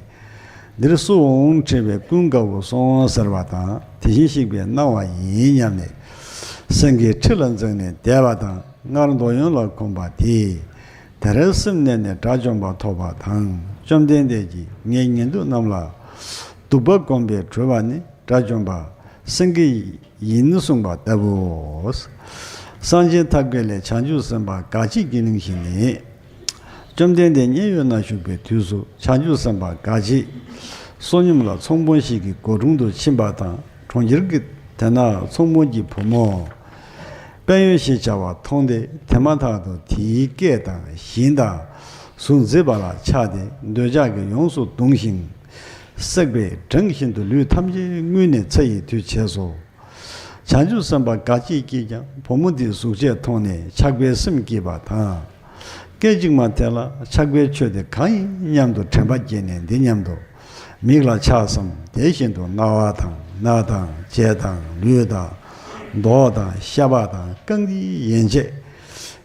འདིར་སུ་འོང་དྲིས་པས། ཀུན་དགའ་བོ་སོང་ཟེར་བ་དང་། དེ་བཞིན་གཤེགས་པས་གནང་བ་ཡིན་སྙམ་ནས། སེང་གེའི་ཁྲི་ལ་འཛེགས་ནས་བསྡད་པ་དང་། སྔར་འདོད་ཡོན་ལ་གོམས་པ་དེས། དེར་སེམས་གནས་ནས་དགྲ་བཅོམ་པ་ཐོབ་པ་དང་། བཅོམ་ལྡན་འདས་ཀྱིས་ངའི་ཉན་ཐོས་རྣམས་ལ། སྡིག་པ་གོམས་པས་གྲོལ་བ་ནི། དགྲ་བཅོམ་པ་སེང་གེ་ཡིན་གསུངས་པ་ལྟ་བུའོ། གསང་ཆེན་ཐབས་མཁས་ལས། བྱང་ཆུབ་སེམས་དཔའ་སྒ་ཆས་ཀྱི་གླིང་བཞི་ནི། བཅོམ་ལྡན་འདས་མཉན་ཡོད་ན་བཞུགས་པའི་དུས་སུ། བྱང་ཆུབ་སེམས་དཔའ་སྒ་ཆས་བསོད་སྙོམས་ལ་ཚོང་དཔོན་ཞིག་གི་སྒོ་དྲུང་དུ་ཕྱིན་པ་དང་། གྲོང་ཁྱེར་གྱི་དེ་ན་ཚོང་དཔོན་གྱི་བུ་མོ་དཔལ་ཡོན་ཞེས་བྱ་བ་མཐོང་སྟེ། དེ་མ་ཐག་ཏུ་དེའི་སྐད་དང་བཞིན་དང་གཟུགས་མཛེས་པ་ལ་ཆགས་ཏེ། འདོད་ཆགས་ཀྱིས་ཡོངས་སུ་གདུངས་ཤིང་། བསྲེགས་པས་བྲེང་བཞིན་དུ་ལུས་ཐམས་ཅད་རྔུལ་ནས་ཚ་ཡི་དུས་བྱས་སོ། བྱང་ཆུབ་སེམས་དཔའ་སྒ་ཆས་ཀྱིས་ཀྱང་བུ་མོ་དེའི་གཟུགས་བྱད་མཐོང་ནས་ཆགས་པའི་སེམས་སྐྱེས་པ་དང་། སྐད་ཅིག་མ་དེ་ལ་ཆགས་པའི་ཆོས་དེ་གང་ཡིན་སྙམ་དུ་དྲན་པ་སྐྱེས་ནས། འདི་སྙམ་དུ། མིག་ལ་ཆགས་སམ། དེ་བཞིན་དུ་རྣ་བ་དང་སྣ་དང་ལྕེ་དང་ལུས་དང་མདོག་དང་ཤ་པགས་དང་། རྐང་མཐིལ་ཡན་ཆད་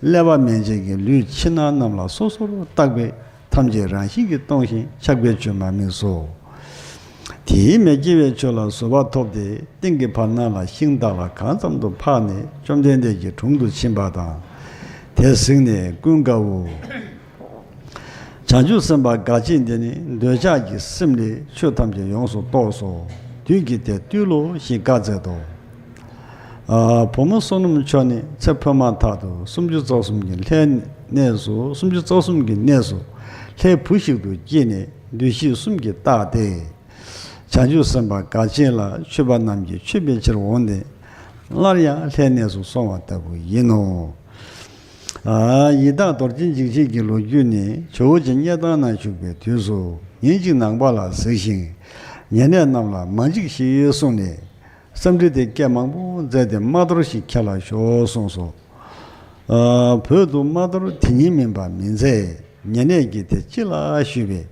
ཀླད་པ་མན་ཆད་ཀྱི་ལུས་ཕྱི་ནང་རྣམས་ལ་སོ་སོར་བརྟགས་པས། ཐམས་ཅད་རང་བཞིན་གྱིས་སྟོང་ཞིང་། ཆགས་པའི་ཆོས་མ་དམིགས་སོ། དེའི་མི་སྐྱེ་བའི་ཆོས་ལ་བཟོད་པ་ཐོབ་སྟེ། སྟེང་གི་བར་སྣང་ལ་ཤིང་དག་ལ་གང་ཙམ་དུ་འཕགས་ནས། བཅོམ་ལྡན་འདས་ཀྱི་དྲུང་དུ་ཕྱིན་པ་དང་། དེ་གཟིགས་ནས་ཀུན་དགའ་བོས། བྱང་ཆུབ་སེམས་དཔའ་སྒ་ཆས་འདི་ནི། འདོད་ཆགས་ཀྱི་སེམས་ལས་ཆོས་ཐམས་ཅད་ཡོངས་སུ་རྟོགས་སོ། དུས་ཀྱི་དེ་བཏུལ་ལོ་ཞེས་བཀའ་སྩལ་ཏོ། ཨ། བུ་མོ་བསོད་ནམས་མཆོག་ནི་ཚེ་འཕོས་མ་ཐག་ཏུ་སུམ་ཅུ་རྩ་གསུམ་གྱི་ལྷའི་གནས་སུ། སུམ་ཅུ་རྩ་གསུམ་གྱི་གནས་སུ་ལྷའི་བུ་ཞིག་ཏུ་སྐྱེས་ནས། འདུ་ཤེས་གསུམ་གྱིས་བརྟགས་ཏེ། བྱང་ཆུབ་སེམས་དཔའ་སྒ་ཆས་ལ་མཆོད་པ་རྣམས་ཀྱིས་མཆོད་པའི་ཕྱིར་འོངས་ཏེ། སླར་ཡང་ལྷའི་གནས་སུ་སོང་བ་ལྟ་བུ་ཡིན་ནོ། ཨ། ཡི་དྭགས་རྡོ་རྗེ་འཇིགས་བྱེད་ཀྱི་ལོ་རྒྱུས་ནི། ཇོ་བོ་རྗེ་གཉའ་ཐང་ན་བཞུགས་པའི་དུས་སུ། ཉིན་གཅིག་ནང་པ་ལ་གཟིགས་ཤིང་། ཉེ་གནས་རྣམས་ལ་མ་འཇིགས་ཤིག་གསུངས་ནས། འཚམས་འདྲི་དེ་སྐད་མང་པོ་མཛད་དེ། རྨ་ཐོར་ཞིག་ཁྱེར་ལ་ཤོག་གསུངས་སོ། ཨ། བོད་དུ་རྨ་ཐོར་དེ་ཉིད་མིན་པ་མི་མཛད། ཉེ་གནས་ཀྱིས་དེ་ཅི་ལགས་ཞུས་པས།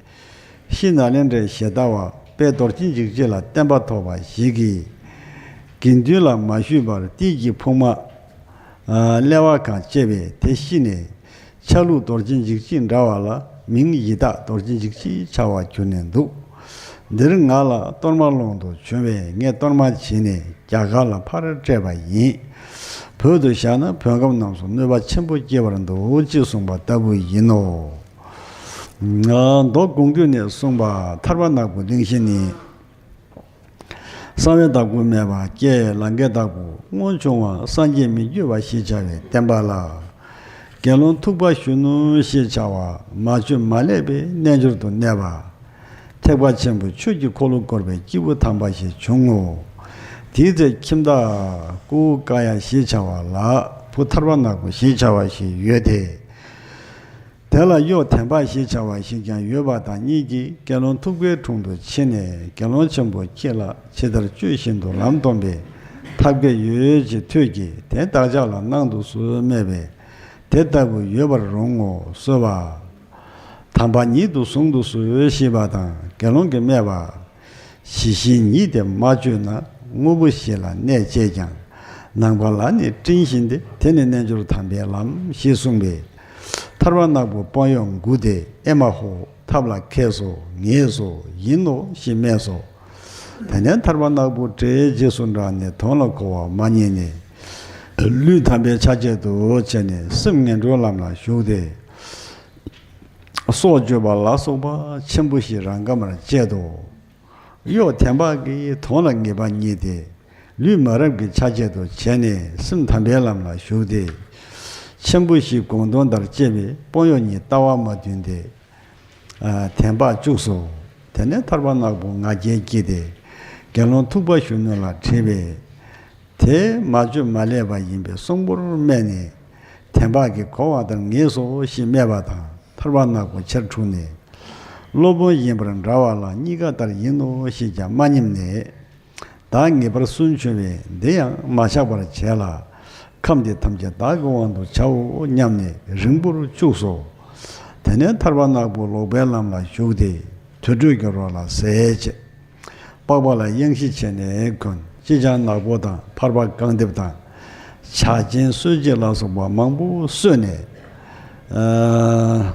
ཤྲཱི་ནཱ་ལེནྡྲའི་ཞལ་ལྟ་བ་དཔལ་རྡོ་རྗེ་འཇིགས་བྱེད་ལ་བརྟན་པ་ཐོབ་པ་ཞིག་གིས། དགེ་འདུན་ལ་མ་ཞུས་པར་ཏིལ་གྱི་ཕུག་མ། ཨ། གླེ་བ་གང་བཅད་པས་དེ་ཤི་ནས། ཆ་ལུགས་རྡོ་རྗེ་འཇིགས་བྱེད་འདྲ་བ་ལ། མིང་ཡི་དྭགས་རྡོ་རྗེ་འཇིགས་བྱེད་བྱ་བར་གྱུར་ནས་འདུག། འདིར་ང་ལ་གཏོར་མ་སློང་དུ་བྱོན་པས། ངས་གཏོར་མ་བྱིན་ནས་རྒྱ་གར་ལ་ཕར་བསྐྲད་པ་ཡིན། བོད་དུ་བཞག་ན་བོད་ཁམས་རྣམས་སུ་གནོད་པ་ཆེན་པོ་སྐྱེལ་བར་འདུག་ཅེས་གསུངས་པ་ལྟ་བུ་ཡིན་ནོ། ཨ། མདོ་དགོངས་འདུས་ནས་གསུངས་པ། ཐར་པ་ནག་པོའི་གླེང་གཞི་ནི། གསང་བའི་བདག་པོ་སྨྲས་པ། ཀྱེ་ལང་ཀའི་བདག་པོ། སྔོན་བྱུང་བ་སངས་རྒྱས་མི་བསྐྱོད་པ་ཞེས་བྱ་བའི་བསྟན་པ་ལ། དགེ་སློང་ཐུབ་པ་གཞོན་ནུ་ཞེས་བྱ་བ། མ་བཅོས་མ་བསླད་པའི་རྣལ་འབྱོར་དུ་གནས་པ། ཐེག་པ་ཆེན་པོའི་ཆོས་ཀྱི་འཁོར་ལོ་བསྐོར་བའི་སྐྱེས་བུ་དམ་པ་ཞིག་བྱུང་ངོ་། དེའི་ཚེ་ཁྱིམ་བདག་ཀུ་ཀ་ཡ་ཞེས་བྱ་བ་ལ་བུ་ཐར་པ་ནག་པོ་ཞེས་བྱ་བ་ཞིག་ཡོད་དེ། དེ་ལ་གཡོག་དན་པ་ཞེས་བྱ་བ་ཞིག་ཀྱང་ཡོད་པ་དང་། གཉིས་ཀྱིས་དགེ་སློང་ཐུབ་པའི་དྲུང་དུ་ཕྱིན་ནས། དགེ་སློང་ཆེན་པོ་ཁྱེད་ལ་ཇི་ལྟར་བཅོས་བཞིན་དུ་ལམ་སྟོན་པའི་ཐབས་མཁས་ཡོད་ཅེས་ཐོས་ཀྱིས། དེ་བདག་ཅག་ལ་གནང་དུ་གསོལ་སྨྲས་པས། དེ་ལྟ་བུ་ཡོད་པར་རུང་ངོ་གསོལ་བ། དམ་པ་ཉིད་དུ་ཟུང་དུ་གསོལ་ཞེས་པ་དང་། དགེ་སློང་གིས་སྨྲས་པ། ཞི་ཞིང་ཉིད་དེ་མ་བཅོས་ན། དངོས་པོ་བཞི་ལ་གནས་བཅས་ཀྱང་། ནང་པ་ལ་ནི་སྤྲིན་བཞིན་ཏེ། དེ་ནི་རྣལ་འབྱོར་དམ་པའི་ལམ། ཞེས་གསུངས་པས། ཐར་པ་ནག་པོ་དཔོན་གཡོག་མགུ་དེས་ཨེ་མ་ཧོ། ཐབས་ལ་མཁས་སོ། ངེས་སོ། ཡིན་ནོ་ཞེས་སྨྲས་སོ། དེ་ནས་ཐར་པ་ནག་པོ་བྲེའི་རྗེས་སུ་འབྲངས་ནས་དོན་ལ་གོ་བ་མ་རྙེད་ནས། ལུས་དམ་པའི་ཆ་བྱད་དུ་བྱས་ནས་སེམས་ངན་འགྲོའི་ལམ་ལ་ཞུགས་ཏེ། སྲོག་གཅོད་པ་ལ་སོགས་པ་ཆེན་པོ་བཞི་རང་ག་མར་བཅད་དོ། གཡོག་དན་པ་གིས་དོན་ལ་ངེས་པ་རྙེད་དེ། ལུས་མ་རབས་ཀྱི་ཆ་བྱད་དུ་བྱས་ནས་སེམས་དམ་པའི་ལམ་ལ་ཞུགས་ཏེ། ཆེན་པོ་བཞི་དགོངས་དོན་ལྟར་སྤྱད་པས་དཔོན་གཡོག་ཉིད་ལྟ་བ་མ་བདེན་ཏེ། ཨ། དན་པ་བཅུག་སོ། དེ་ནས་ཐར་པ་ནག་པོ་ང་རྒྱལ་སྐྱེས་ཏེ། དགེ་སློང་ཐུབ་པ་གཞོན་ནུ་ལ་དྲིས་པས། དེ་མ་བཅོས་མ་ལས་པ་ཡིན་པས་གསོང་པོར་སྨྲས་ནས། དན་པ་གིས་གོ་བ་ལྟར་ངེས་སོ་ཞེས་སྨྲས་པ་དང་། ཐར་པ་ནག་པོ་ཆེར་འཁྲུགས་ནས། སློབ་དཔོན་ཡིན་པར་འདྲ་བ་ལ་གཉིས་ཀ་ལྟར་ཡིན་ནོ་ཞེས་ཀྱང་མ་སྙེམས་ནས། བདག་ངེས་པར་སུན་ཕྱུང་བས་འདི་ཡང་མ་ཆག་པར་བྱས་ལ། ཁམས་འདི་ཐམས་ཅད་བདག་གི་དབང་དུ་བྱའོ་སྙམ་ནས་རིང་པོར་བཅུག་སོ། དེ་ནས་ཐར་པ་ནག་པོ་ལོག་པའི་ལམ་ལ་ཞུགས་ཏེ། དུར་ཁྲོད་ཀྱི་རོ་ལ་ཟས་བྱས། པགས་པ་ལ་གཡང་གཞི་བྱས་ནས་གོན། ཅི་ལྕང་ནག་པོ་དང་ཕར་པ་རྐང་རྡེབ་དང་། བྱ་ཆེན་གསོད་བྱེད་ལ་སོགས་པ་མང་པོ་གསོལ་ནས། ཨ།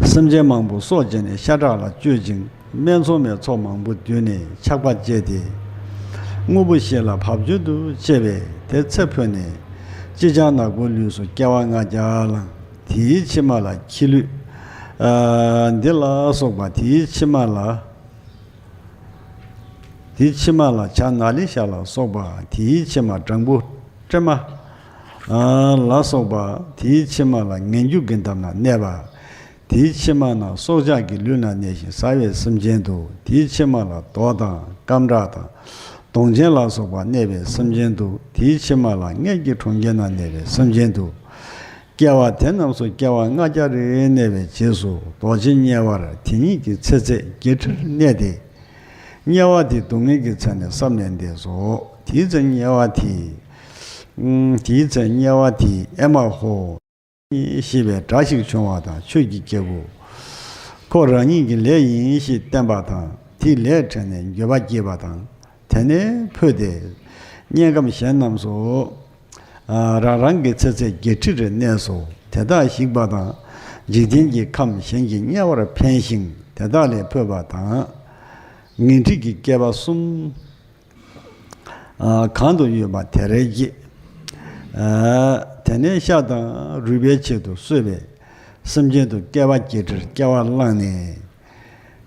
སེམས་ཅན་མང་པོ་སྲོག་བཅད་ནས་ཤ་ཁྲག་ལ་སྤྱོད་ཅིང་། སྨད་འཚོང་བའི་ཚོགས་མང་པོ་བསྡུས་ནས་ཆགས་པ་སྐྱེས་ཏེ། དངོས་པོ་བཞི་ལ་བབ་ཅོལ་དུ་སྐྱེས་པས་དེ་ཚེ་འཕོས་ནས། ཅི་ལྕང་ནག་པོའི་ལུས་སུ་སྐྱེ་བ་ལྔ་བརྒྱ་བླངས། དེའི་ཕྱི་མ་ལ་ཁྱི་ལུད། ཨ། འདི་ལ་སོགས་པ། དེའི་ཕྱི་མ་ལ། དེའི་ཕྱི་མ་ལ་བྱ་ནཱ་ལི་ཤ་ལ་སོགས་པ། དེའི་ཕྱི་མ་སྦྲང་བུ་སྲེ་མ། ཨ། ལ་སོགས་པ། དེའི་ཕྱི་མ་ལ་ངན་སྐྱུགས་ཀྱི་འདམ་ལ་གནས་པ། དེའི་ཕྱི་མ་ན་སྲོག་ཆགས་ཀྱི་ལུས་ལ་གནས་ཤིང་ཟ་བའི་སེམས་ཅན་དུ། དེའི་ཕྱི་མ་ལ་རྡོ་དང་སྐམ་བྲག་དང་། གདོང་ཅན་ལ་སོགས་པ་གནས་པའི་སེམས་ཅན་དུ། དེའི་ཕྱི་མ་ལ་མངལ་གྱི་གྲོང་ཁྱེར་ན་གནས་པའི་སེམས་ཅན་དུ། སྐྱེ་བ་དེ་རྣམས་སུ་སྐྱེ་བ་ལྔ་བརྒྱ་རེ་གནས་པའི་རྗེས་སུ་རྡོ་རྗེ་དམྱལ་བར་དེ་ཉིད་ཀྱི་ཚེ་ཚད་བརྒྱད་ཁྲིར་གནས་ཏེ། དམྱལ་བ་དེ་སྡུག་བསྔལ་གྱི་ཚད་ནི་བསམ་ལས་འདས་སོ། དེའི་ཚེ་དམྱལ་བ་དེས། ཨུམ། དེའི་ཚེ་དམྱལ་བ་དེས་ཨེ་མ་ཧོ། ཞེས་པའི་སྒྲ་ཞིག་བྱུང་བ་དང་། ཆོས་ཀྱི་སྐྱེས་བུ། ཁོ་རང་ཉིད་ཀྱི་ལས་ཡིན་ཞེས་བསྟན་པ་དང་། དེས་ལས་དྲན་ནས་འགྱོད་པ་སྐྱེས་པ་དང་། དེ་ནས་འཕོས་ཏེ། དམྱལ་ཁམས་གཞན་རྣམས་སུ། ཨ། རང་རང་གི་ཚེ་ཚད་བརྒྱད་ཁྲི་རེ་གནས་སོ། དེ་དག་ཞིག་པ་དང་། འཇིག་རྟེན་གྱི་ཁམས་གཞན་གྱི་དམྱལ་བར་འཕེན་ཞིང་། དེ་དག་ལས་འཕོས་པ་དང་། ངན་འཁྲིས་ཀྱི་བསྐལ་པ་གསུམ། ཨ། གང་དུ་ཡོད་པ་དེར་སྐྱེས། ཨ། དེ་ནས་ཤ་དང་རུས་པའི་ཆེད་དུ་གསོད་པའི་སེམས་ཅན་དུ་བསྐལ་པ་བརྒྱད་ཁྲིར་སྐྱེ་བ་བླངས་ནས།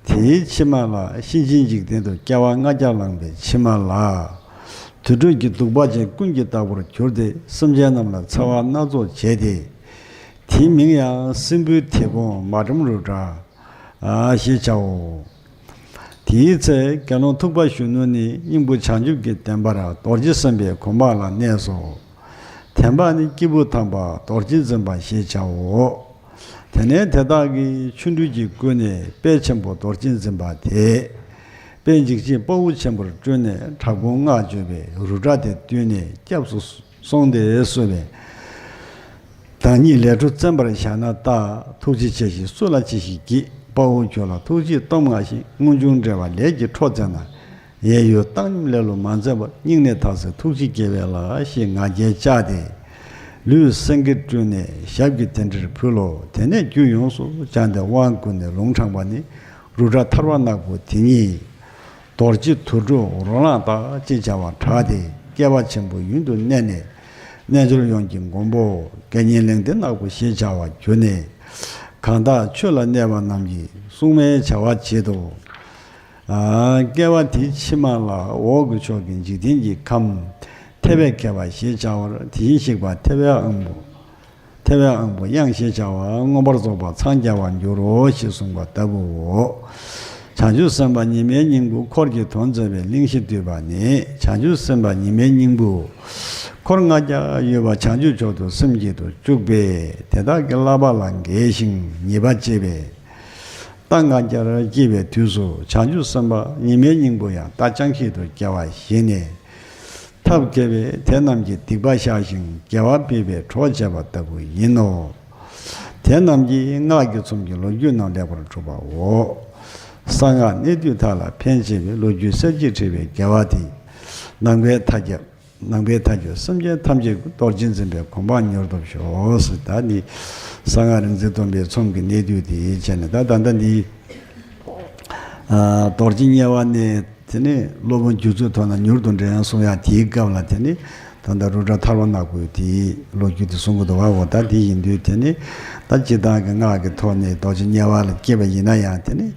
དེའི་ཕྱི་མ་ལ་གཤིན་རྗེའི་འཇིག་རྟེན་དུ་སྐྱེ་བ་ལྔ་བརྒྱ་བླངས་པའི་ཕྱི་མ་ལ། དུར་ཁྲོད་ཀྱི་གདུག་པ་ཅན་ཀུན་གྱི་བདག་པོར་གྱུར་ཏེ། སེམས་ཅན་རྣམས་ལ་འཚེ་བ་སྣ་ཚོགས་བྱས་ཏེ། དེའི་མིང་ཡང་སྲིན་པོའི་དེད་དཔོན་མ་ཊཾ་རུ་ཌྲ། ཨ། ཞེས་བྱའོ། དེའི་ཚེ་དགེ་སློང་ཐུབ་པ་གཞོན་ནུ་ནི་སྙིང་པོ་བྱང་ཆུབ་ཀྱི་བདེན་པར་རྡོ་རྗེ་སེམས་དཔའི་གོ་འཕང་ལ་གནས་སོ། དེན་པ་ནི་སྐྱེས་བུ་དམ་པ་རྡོ་རྗེ་འཛིན་པ་ཞེས་བྱའོ། དེ་ནས་དེ་དག་གིས་ཆོ་འཕྲུལ་གྱིས་བསྐུལ་ནས་དཔལ་ཆེན་པོ་རྡོ་རྗེ་འཛིན་པ་དེས། དཔལ་འཇིགས་བྱེད་དཔའ་བོ་ཆེན་པོར་སྤྲུལ་ནས་དྲག་པོའི་སྔགས་བརྗོད་པས་རུ་ཌྲ་དེ་བཏུལ་ནས་སྐྱབས་སུ་སོང་སྟེ་གསོལ་བས། བདག་ཉིད་ལས་འཕྲོ་བཙན་པར་བཞག་ན་ལྟ། ཐུགས་རྗེ་ཆེ་ཞིང་སུ་ལ་ཅི་ཞིག་བགྱི། དཔའ་བོ་ཁྱོད་ལ་ཐུགས་རྗེས་སྟོབས་མངའ་ཞིང་། དངོས་བྱུང་བསྒྲལ་བ་ལས་ཀྱི་འཕྲོ་བཙན་ན། གཡས་གཡོན་བཏང་སྙོམས་ལེ་ལོ་མ་མཛད་པར། སྙིང་ནས་ཐག་ཟེར་ཐུགས་རྗེ་དགྱེས་པས་ལགས། ཞེས་ང་རྒྱལ་བཅག་སྟེ། ལུས་སེང་གེར་སྤྲུལ་ནས་ཞབས་ཀྱིས་དེ་འདྲར་ཕུལ་ལོ། དེ་ནས་རྒྱུད་ཡོངས་སུ་སྦྱངས་ཏེ་དབང་བསྐུར་ནས་ལུང་དྲངས་པ་ནི། རུ་ཌྲ་ཐར་པ་ནག་པོ་དེ་ཉིད། རྡོ་རྗེ་དུར་ཁྲོད་རོ་ལངས་སྟག་ཅེས་བྱ་བར་གྲགས་ཏེ། བསྐལ་པ་ཆེན་པོ་ཡུན་དུ་གནས་ནས། རྣལ་འབྱོར་ཡོངས་ཀྱི་མགོན་པོ། དགེ་བསྙེན་གླང་ལྡན་ནག་པོ་ཞེས་བྱ་བར་གྱུར་ནས། གང་དག་ཆོས་ལ་གནས་པ་རྣམས་ཀྱི། སྲུང་མའི་བྱ་བ་བྱེད་དོ། ཨ། བསྐལ་པ་དེའི་ཕྱི་མ་ལ་འོག་གི་ཕྱོགས་ཀྱི་འཇིག་རྟེན་གྱི་ཁམས། ཐེ་བའི་མཁས་པ་ཞེས་བྱ་བར། དེ་བཞིན་གཤེགས་པ་ཐེ་བའི་དབང་པོ། ཐེ་བའི་དབང་པོ་དབྱངས་ཞེས་བྱ་བ་མངོན་པར་རྫོགས་པར་འཚང་རྒྱ་བར་འགྱུར་རོ། ཞེས་གསུངས་པ་ལྟ་བུའོ། བྱང་ཆུབ་སེམས་དཔའ་ཉི་མའི་སྙིང་པོ་འཁོར་གྱི་དོན་མཛད་པའི་གླེང་གཞི་བསྡུས་པ་ནི། བྱང་ཆུབ་སེམས་དཔའ་ཉི་མའི་སྙིང་པོ། འཁོར་ལྔ་བརྒྱ་ཡོད་པ་བྱང་ཆུབ་མཆོག་ཏུ་སེམས་བསྐྱེད་དུ་བཅུག་པས། དེ་དག་གི་བསླབ་པ་ལ་འགལ་ཞིང་ཉེས་པ་བྱས་པས། རྟ་ལྔ་བརྒྱར་སྐྱེས་པའི་དུས་སུ། བྱང་ཆུབ་སེམས་དཔའ་ཉི་མའི་སྙིང་པོ་ཡང་རྟ་ཅང་ཤེས་སུ་སྐྱེ་བ་བཞེས་ནས། ཐབས་མཁས་པས་དེ་རྣམས་ཀྱི་སྡིག་པ་བཤགས་ཤིང་དགེ་བ་སྤེལ་བའི་གྲོགས་བྱས་པ་ལྟ་བུ་ཡིན་ནོ། དེ་རྣམས་ཀྱི་སྔགས་ཀྱི་ཚོམས་ཀྱི་ལོ་རྒྱུས་རྣམས་ལེགས་པར་གྲུབ་པའོ། གསང་སྔགས་གནད་བསྡུས་དག་ལ་ཕན་ཆེ་བའི། ལོ་རྒྱུས་གསེར་གྱིས་བྲིས་པའི་དགེ་བ་དེས། ནང་པའི་མཐའ་ཁྱབ། ནང་པའི་མཐའ་ཁྱབ་སེམས་ཅན་ཐམས་ཅད་ཀྱི། རྡོ་རྗེ་འཛིན་པའི་གོ་འཕང་མྱུར་ཐོབ་ཤོག་ཟེར། ད་ནི་གསང་སྔགས་རིག་འཛིན་སྟོན་པའི་ཚོམས་ཀྱི་གནད་བསྡུས་དེ་བྱས་ནས། ད་ད་ལྟ་འདི་ཨ་རྡོ་རྗེ་དམྱལ་བ་ནས་དེ་ནས་སློབ་དཔོན་རྒྱུད་ཚོའི་ཐོག་ན་མྱུར་དུ་འདྲེན་གསུང་ཡག་དེའི་སྐབས་ལ། དེ་ནས་ད་ལྟ་རུ་དྲ་ཐར་པ་ནག་པོའི་དེའི་ལོ་རྒྱུས་དེ་གསུང་གི་འདུག་བ། འོ་ད་དེ་ཡིན་དུས་དེ་ནས་ད་སྤྱིར་བཏང་གི་སྔགས་ཀྱི་ཐོག་ནས་རྡོ་རྗེ་དམྱལ་བ་ལ་སྐྱེས་པ་ཡིན་ན་ཡང་། དེ་ནས་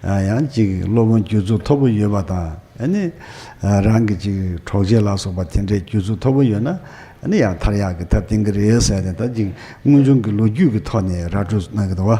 ཡང་ཅིག་སློབ་དཔོན་རྒྱུད་ཚོ་མཐོ་པོ་ཡོད་པ་དང་། ཨ་ནི་རང་གི་ཅིག་གྲོགས་མཆེད་ལ་སོགས་པ་དེ་འདྲའི་རྒྱུད་ཚོ་མཐོ་པོ་ཡོད་ན། ཨ་ནི་ཡང་ཐར་ཡག་གི་ཐབས་བསྟན་གྱི་རེད་ཟེར་ནས། ད་ཅིག་དངོས་བྱུང་གི་ལོ་རྒྱུས་ཀྱི་ཐོག་ནས་ར་སྤྲོད་གནང་གི་འདུག་བ།